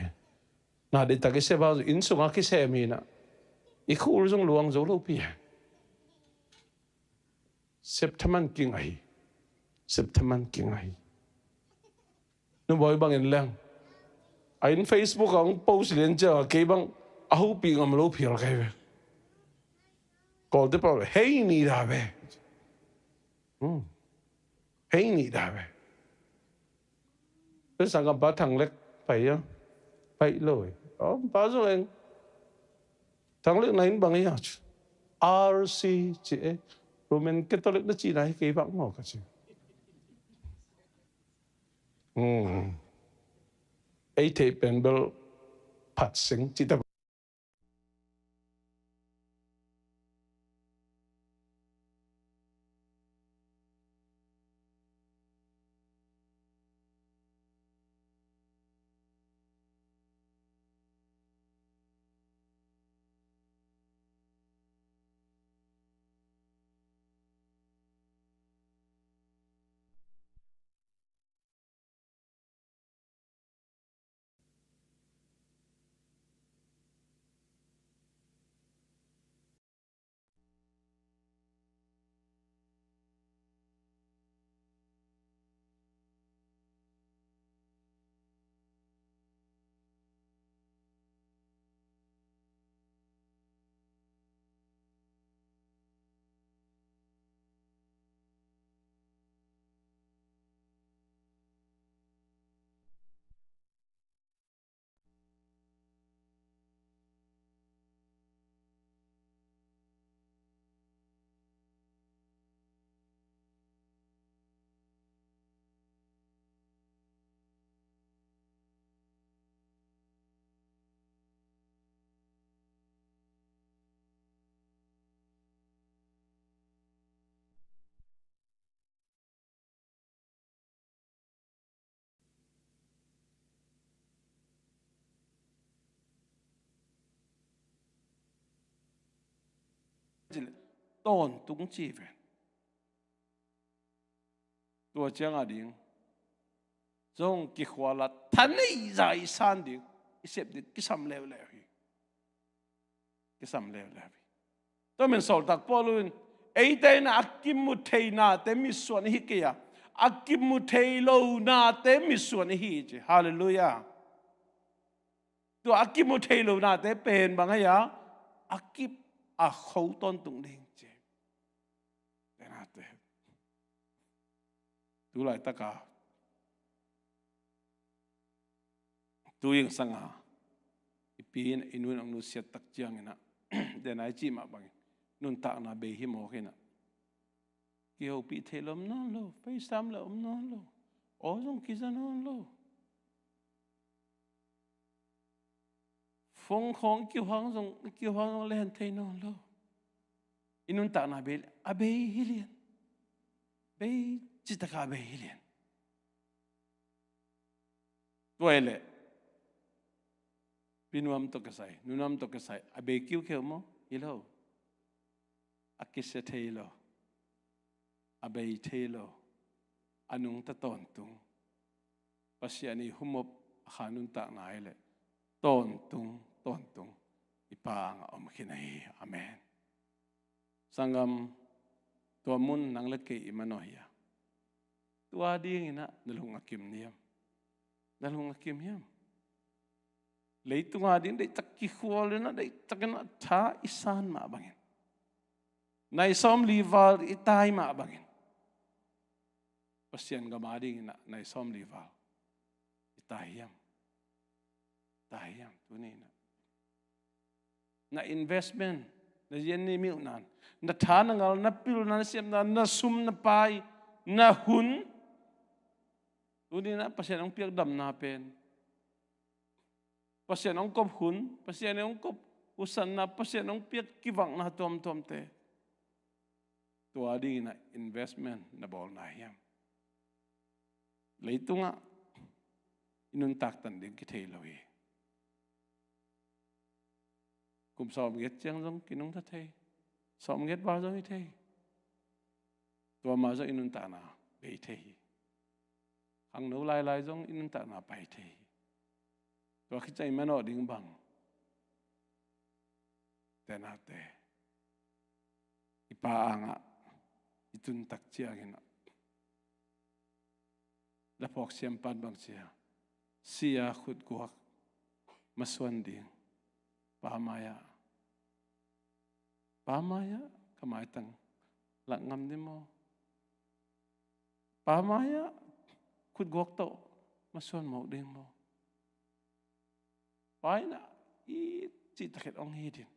na deihtak i sep hang, inn sungah kisem hi in ah, i khul zong luang zo lopi hi. Sep thaman kinga hi. Sep thaman kinga hi. Nubawi bangin leng, a inn Facebook ah hong post lian ciang a, kei bang a hopih ngam lo phial kai ve. Kawlte pau le, hei ni da ve. Hmm. Hei ni da ve. Tua sang ka pa Thang Lek pai a, pai lo e. Aw, pa zong eng. Thang Lek na inn bang hi a? R C ci e. Roman Catholic na cihna hi kei bang maw ka ci. Hmm. Ei theih pen bel phat sing ci ta. Tawntung ci ve. Tua ciang a ding zong kikhual a tha nei zah i san ding, i sep ding kisam leuleu hi. Kisam leuleu hi. Tua min sawltak Paul in eite in a kimu thei nate mitsuan i hi kei a, a kimu thei lo nate mitsuan i hi ci. Halleluiah. Tua a kimu thei lo nate pen bang hia, a kip a kho tawntung ding ci. Te nate tu laitaka tu ingsanga i pi in i nu in hong nusiat tak ciangin ah, den a i cih mah bangin nuntakna bei hi mawk in ah, kihopih theih lo om nawn lo, paisam le om nawn lo, aw zong kiza nawn lo. Phone khawng i kiuhang zong, i kiuhang zong len thei nawn lo. I nuntakna bei, a bei hi lian. Bei citaka a bei hi lian. Tua i leh pi Nuam tawh kisai, Nu Nuam tawh kisai a bei kiukheu maw? Hi lo. A kisia thei lo, a bei thei lo, a nungta tawntung, Pasian i humop a kha nuntakna i leh tawntung, tawntung i Pa angah om khin ahi hi. Amen. Sanggam, tua mun nang le kei i manawh hi a, tua dingin ah na lung a kim hiam? Na lung a kim hiam? Leitunga ding deihtak kikhual in ah, deihtak in ah tha i san mah bangin, nai sawmli val i tai mah bangin, Pasian gam a dingin ah nai sawmli val i tai hiam? Tai hiam? Tuni in ah na investment, na yen ni miuhna, na tha na ngal, na pilna, na siamna, na sum na pai, na hun, tuni in ah Pasian hong piak damna pen, Pasian hong kop hun, Pasian hong kop husanna, Pasian hong piak kivakna tuamtuamte, tua dingin ah investment na bawlna hiam? Leitungah i nuntak tan ding kithei lo hi. Kum sawmgiat ciang zong kinungta thei, sawmgiat val zong hi thei. Tua mah zong i nuntakna bei thei hi. Khangno lailai zong i nuntakna pai thei hi. Tua khit ciang i manawh ding bang? Te nate, i Pa angah i tun tak ciangin ah, laphawk siampan bang ci a, si a khutguak masuan ding, Pa mai-ah, Pa mai-ah ka maitang lak ngam ding maw? Pa mai-ah khutguak tawh masuan mawk ding maw? Pa in ah i cih takhet hong it in,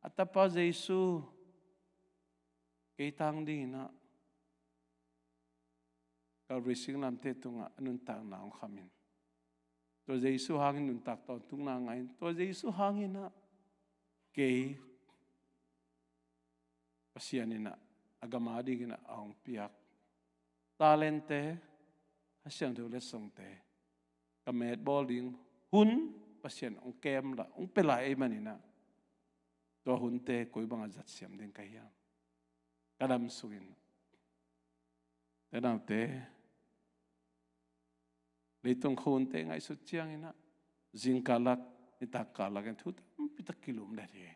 a tapa Jesu kei tang dingin ah Calvary singlamteh tungah a nuntakna hong khamin, tua Jesu hangin nuntak tawntungna ngah in, tua Jesu hangin ah kei Pasian in ah a gam a dingin ah a hong piak talente, Kha Siangtho letsongte, ka met bawl ding hun Pasian hong kem la, hong pia lai ahih manin ah, tua hunte koi bangah zatsiam ding ka hiam? Ka dam sungin, te naute, leitung khuahunte ngaihsut ciangin ah, zingkal lak, nitak kal lak in thu tampi tak kilum let hi.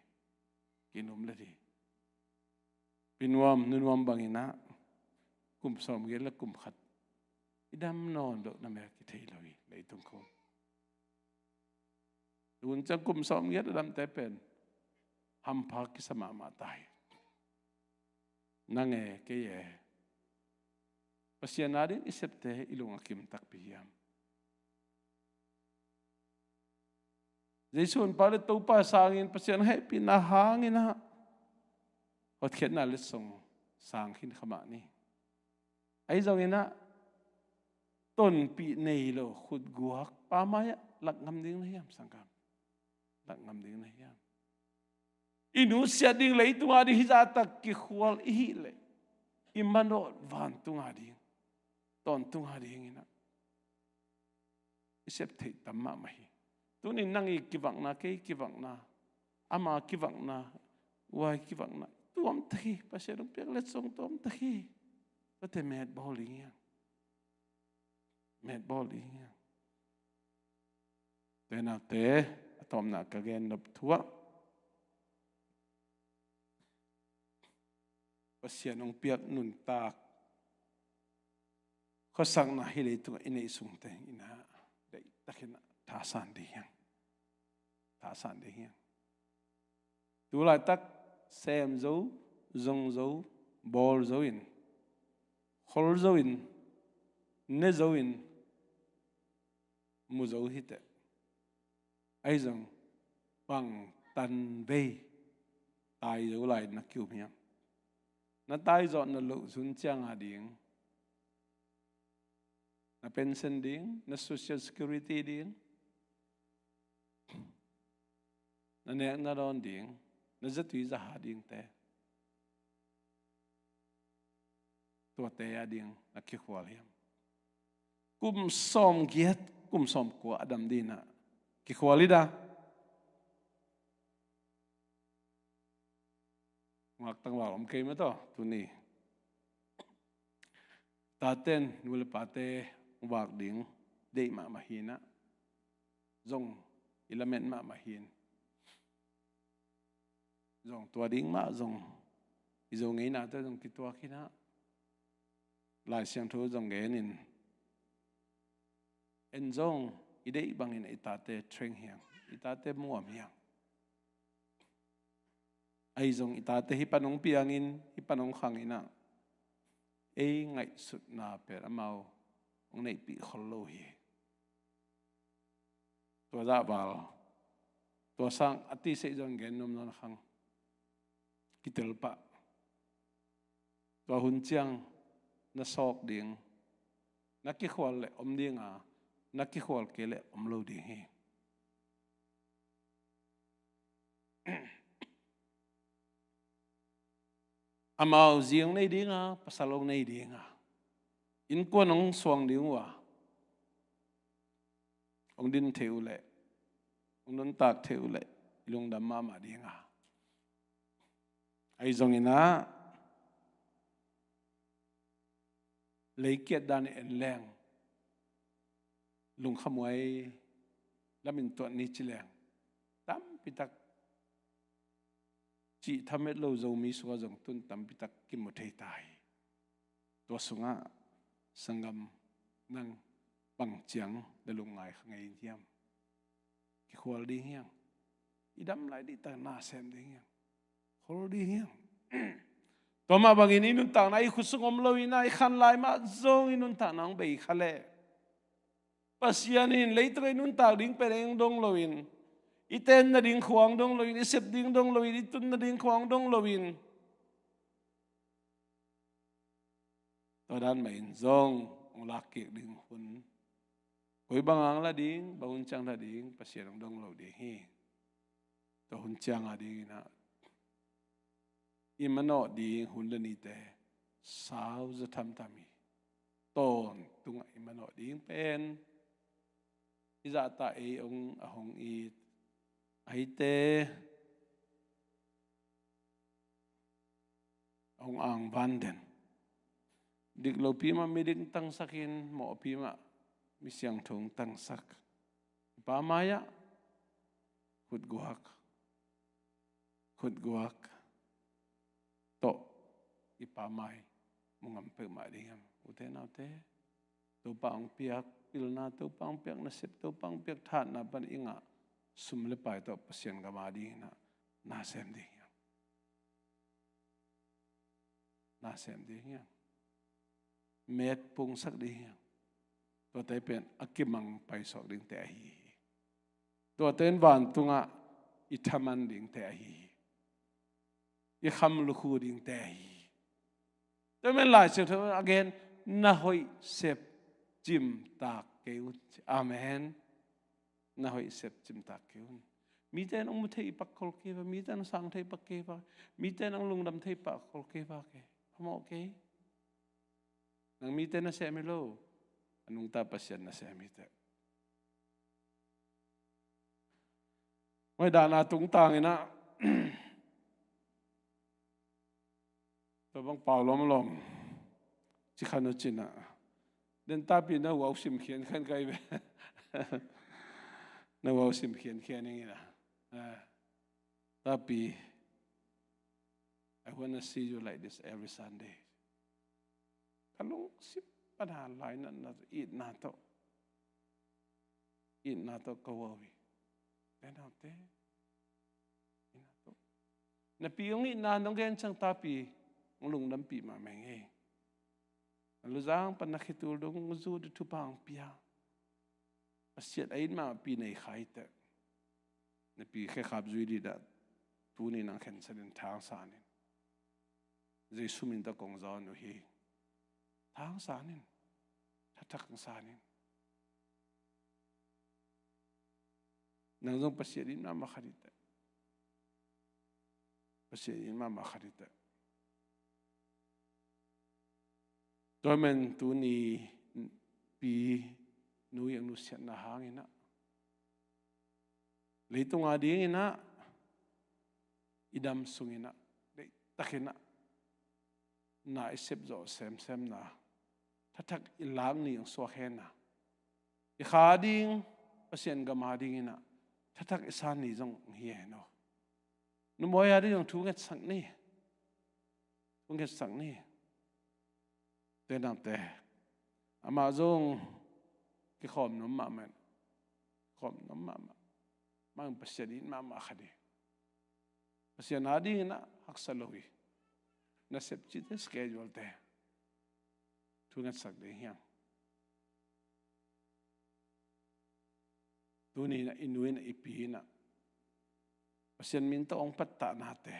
Kilum let hi. Pi Nuam, Nu Nuam bangin ah kum sawmgiat le kum khat i dam nawn loh na mel kithei lo hi, leitung khuahun. Tun ciang kum sawmgiat a damte pen hampha kisa mahmah ta hi. Nang e, kei e, Pasian a ding i septe i lung a kim takpi hiam? Jesu honpa le Topa sangin, Pasian hehpihna hangin ah hotkhiatna letsong sang khin kha mah ni. Ahi zongin ah tonpih nei lo khutguak Pa mai-ah lak ngam ding na hiam, sanggam? Lak ngam ding na hiam? I nusiat ding, leitung a ding hih zahtak kikhual i hih leh, i manawh vantung a ding, tawntung a dingin ah i sep theih tam mahmah hi. Tuni nang i kivakna, kei kivakna, ama kivakna, uai kivakna tuamtak hi. Pasian hong piak letsong tuamtak hi. Tuate met bawl ding hi hang. Met bawl ding hi hang. Tua hi a, te, a tawpna ka gen nop thu ah, Pasian hong piak nuntak, khuasakna hih leitungah i neih sungte in ah, deihtakin ah thasan ding hi hang. Thasan ding hi hang. Tu laitak sem zo, zong zo, bawl zo in, khol zo in, ne zo in, mu zo hi teh. Ahi zong bang tanvei tai zo lai na ki-um hiam? Na tai zawh na loh hun ciang a ding, na pension ding, na social security ding, na nek na dawn ding, na zatui zaha dingte, tuate a ding na kikhual hiam? Kum sawmgiat, kum sawmkua a dam ding in ah kikhual hi dah. Ngak tangval om kei mah tawh tuni. Taten nu le pate vak ding deih mahmah hi in ah, zong i lamen mahmah hi in, zong tua ding mah zong i Zo ngeinate zong kituak hi in ah, Lai Siangtho zong gen in, en zong i deih bangin i tate treng hi hang, i tate muam hi hang. Ahi zong i tate hih pan hong piangin, hih pan hong khangin ah, ei ngaihsutna pen amau hong neihpih khol lo hi. Tua zah val, tua sang a ti seih zong gen nuam nawn khang. Kitel pah. Tua hun ciang na sawk ding, na kikhual leh om ding a, na kikhual kei leh om lo ding hi. Amau zi hong nei ding a, pasal hong nei ding a, innkuan hong suang ding uh a, hong din theih uh leh, hong nuntak theih uh leh, i lungdam mahmah ding a. Ahi zongin ah, leikiat dan i en leng, lungkhamhuai lamin tuat ni ci leng, tampitak cih thamet lo Zomi sungah zong tun tampitak kimu thei ta hi. Tua sungah sanggam, nang bang ciang na lungngai kha ngei hiam? Kikhual ding hi hang. I dam lai dih tak na sem ding hi hang. Khol ding hi hang. Tua mah bangin i nuntakna i khut sung om lo in ah, i khan lai mah zong i nuntakna hong bei kha leh, Pasian in leitung i nuntak ding pen ei hong dong lo in, i ten nading khua hong dong lo in, i sep ding dong lo in, i tun nading khua hong dong lo in, tua dan mah in zong hong lak kik ding hun, koi bang hong la ding, bang hun ciang la ding, Pasian hong dong lo ding hi. Tua hun ciang a ding in ah, i manawh ding hun le nite sau zaw thamtham hi. Tawntungah i manawh ding pen, i zahtak ei hong, a hong it, a hite hong angvan den. Dik lopi mah midik tangsak in, mawhpi mah misiangtho tangsak. Pa mai-ah khutguak, khutguak tawh i Pa mai mu ngam peuhmah ding hiam? Ute naute, Topa hong piak pilna, Topa hong piak nasep, Topa hong piak thahatna pan i ngah sum le pai tawh Pasian gam a ding in ah na sem ding hiam? Na sem ding hiam? Met pungsak ding hiam? Tuate pen a kimang paisuak dingte ahi hi. Tuate in vantungah i thaman dingte ahi hi. I kham lukhu dingte ahi hi. Tua men Lai Siangtho a gen, na hoih sep cimtak kei un. Amen. Na hoih sep cimtak kei un. Mite in hong mu thei pak khol kei va, mite in hong sang thei pak kei va, mite in hong lungdam thei pak khol kei va, kei phamawh kei. Nang mite na sem hi lo, a nungta Pasian na sem hi teh. Hoih dahna tungtang in ah, tua bang pau lawmlawm ci kha nu cin ah, Den Tapi, na uau sim khiankhian kai ve. Na uau sim khiankhian ing ina. Eh, Tapi, I wanna see you like this every Sunday. Ka lungsim pana lainatna, itna tawh, itna tawh ka uau hi. Te naute, itna tawh. Na pi hong itna nong gen ciang Tapi, hong lungdampih mahmah ing ei. Na luzang pan na khitui dong zu di thupha hong pia. Pasian a it mahmah pi nei kha hi teh. Na pi khekhap zui dih dah, tuni nang khensat in, thangsan in. Jesu min tawh kong zawn uh hi. Thangsan in. Thathak hong san in. Nang zong Pasian it mahmah kha dih teh. Pasian it mahmah kha dih teh. Tua man tuni pi nu i hong nusiatna hang ina, leitung a ding ina, i dam sung ina, deihtak ina, na i sep zawh semsemna, thathak i lak ni hong suak hen a, i kha ding, Pasian gam a ding ina, thathak i san ni zong hong hi hen aw. Numawi a ding zong thu ngetsak ni. Thu ngetsak ni. Te naute, amah zong kikhawm nuam mahmah. Kikhawm nuam mahmah. Amah zong Pasian it mahmah kha dih. Pasian a ding ina haksa lo hi. Na sep cihte, schedule te, thu ngetsak ding hi hang. Tuni ina i nu ina, i pi ina, Pasian min tawh hong pattahnate.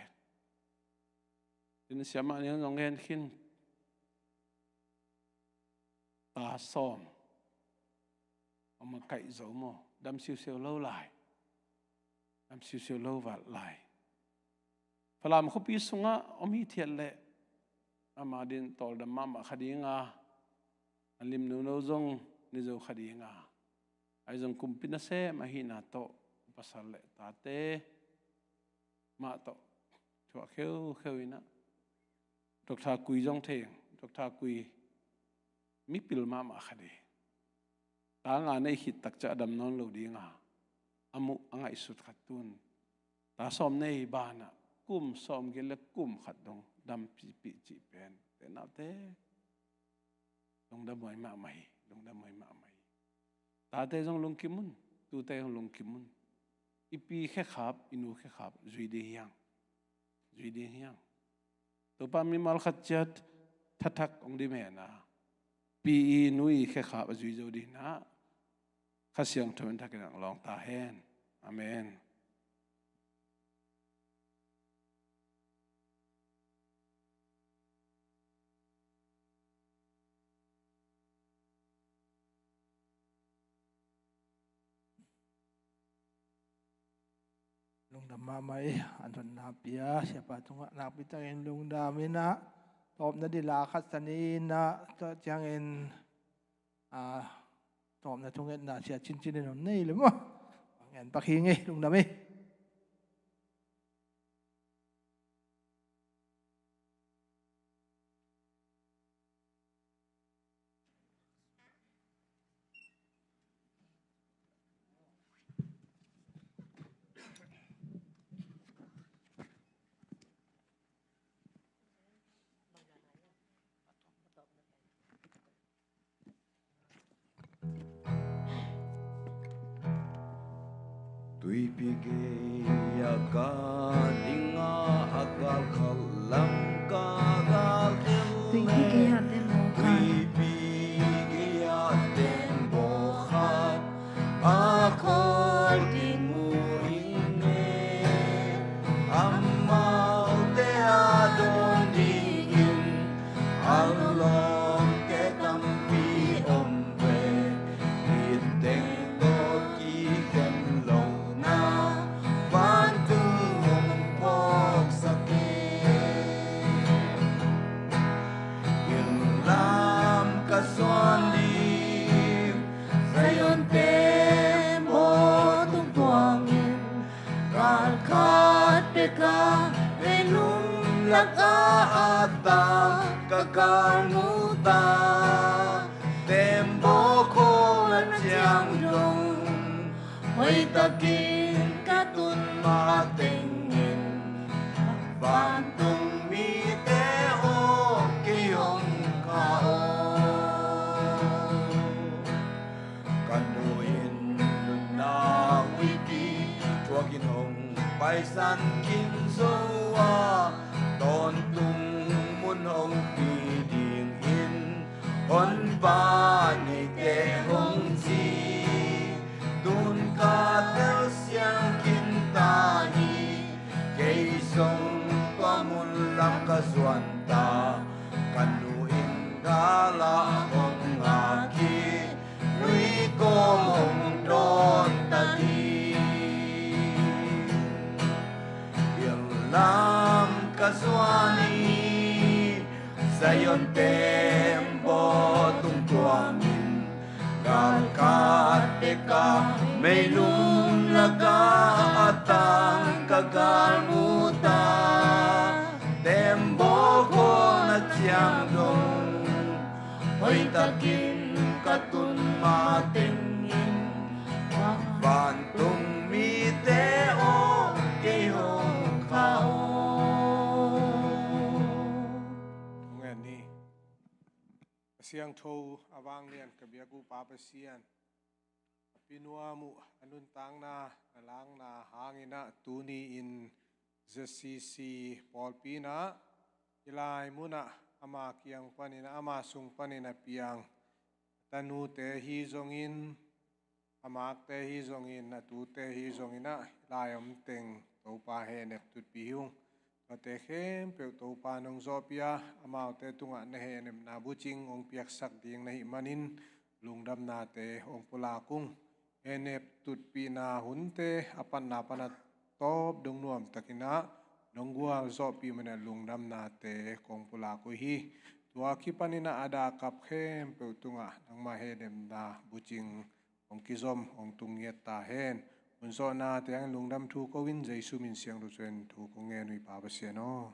Ina siamah nih hong gen khin. Ta sawm. Hong makaih zo maw? Dam siusiu lo lai. Dam siusiu lo vat lai. Falam khuapi sungah om hithiat leh, amah din tawldam mahmah kha ding a, a lim nono zong ne zo kha ding a, ahi zong kumpi nasem ahihna tawh, pasal le tate mah tawh thuak kheukheu ina, Doctor Kui zong thei, Doctor Kui mipil mahmah kha ding. Ta nga nei khit tak ciang a dam nawn lo ding a, a muh a ngaihsut khat tun, ta sawm nei banah kum sawmgiat le kum khat dong dampihpih cih pen, te naute, lungdam huai mahmah hi, lungdam huai mahmah hi. Tate zong lungkim un, tute zong lungkim un. I pi khekhap, i nu khekhap zui ding hi hang. Zui ding hi hang. Topa mimal khat ciat thathak hong dimen a, pi i nu i khekhap a zui zo ding ina, Kha Siangtho in thak in hong lawng ta hen. Amen. Lungdam mahmah hi, an hon nakpi a, siapa tungah nakpi takin lungdam ina, tawpna dila khat sa ni ina, tua ciangin, a, tawpna thungetna sia cincin in hon nei le maw. Ngen pak hi ngei, lungdam hi. Tuipi gei-ah kal ding a, a galkhat lam ka galkhial leh, Tuipi gei-ah tembaw khat, Tuipi gei-ah tembaw khat a khawl ding mu ing e. Amaute a dawn dingin a lawmte tampi om ve. Mitteng tawh kikhen lohna vantung hong phawksak e. Inn lam ka suan ding, Zion tembaw tung tuangin, galkhat bek a leilung lak a, a tak ka galmu ta. Tem Takin ka tun matengin vantung mite aw kei hong kha aw. Ka nu in nunna huipi thuakin hong paisan khin zo a, tawntung mun hong pi dingin honpa neite hong ci. Tun ka telsiam khin ta hi, kei zong tua mun lam ka zuan ta. Ka nu in gala hong ngak hi, nui kong hong dawn ta hi. Bialam ka zuan hi, Zion tembaw tung tuamin, galkhat peka meilum laka a tang ka galmuta. Tembaw kawlna ciang dong hoihtakin ka tun matengin vantung mite aw kei hong kha aw. Hong en ni. A siangtho a vanglian ka biak uh Pa Pasian, a pinuam uh a nuntakna na lakna hangin ah tuni in Z C C pawlpi in ah i lai munah ama kiang panin ah ama sung panin a piang a tanute hi zongin, a makte hi zongin, a tute hi zongin ah i lai omteng Topa hehnep tutpi hi ung. Tuate khempeuh Topa nong zawhpih a, amaute tungah na hehnepna bucing hong piaksak ding na hih manin lungdamnate hong pulak ung. Hehnep tutpihna hunte a patna pana tawp dong nuamtakin ah nong gualzawhpih manin lungdamnate kong pulak uh hi. Tua kipanin ah a dahkap khempeuh tungah nangmah hehnepna bucing hong kizom, hong tung ngiat ta hen. Hun zawhnate hangin lungdam thu ko-in Jesu min siangtho ciangin thu kong ngen uh hi Pa Pasian aw.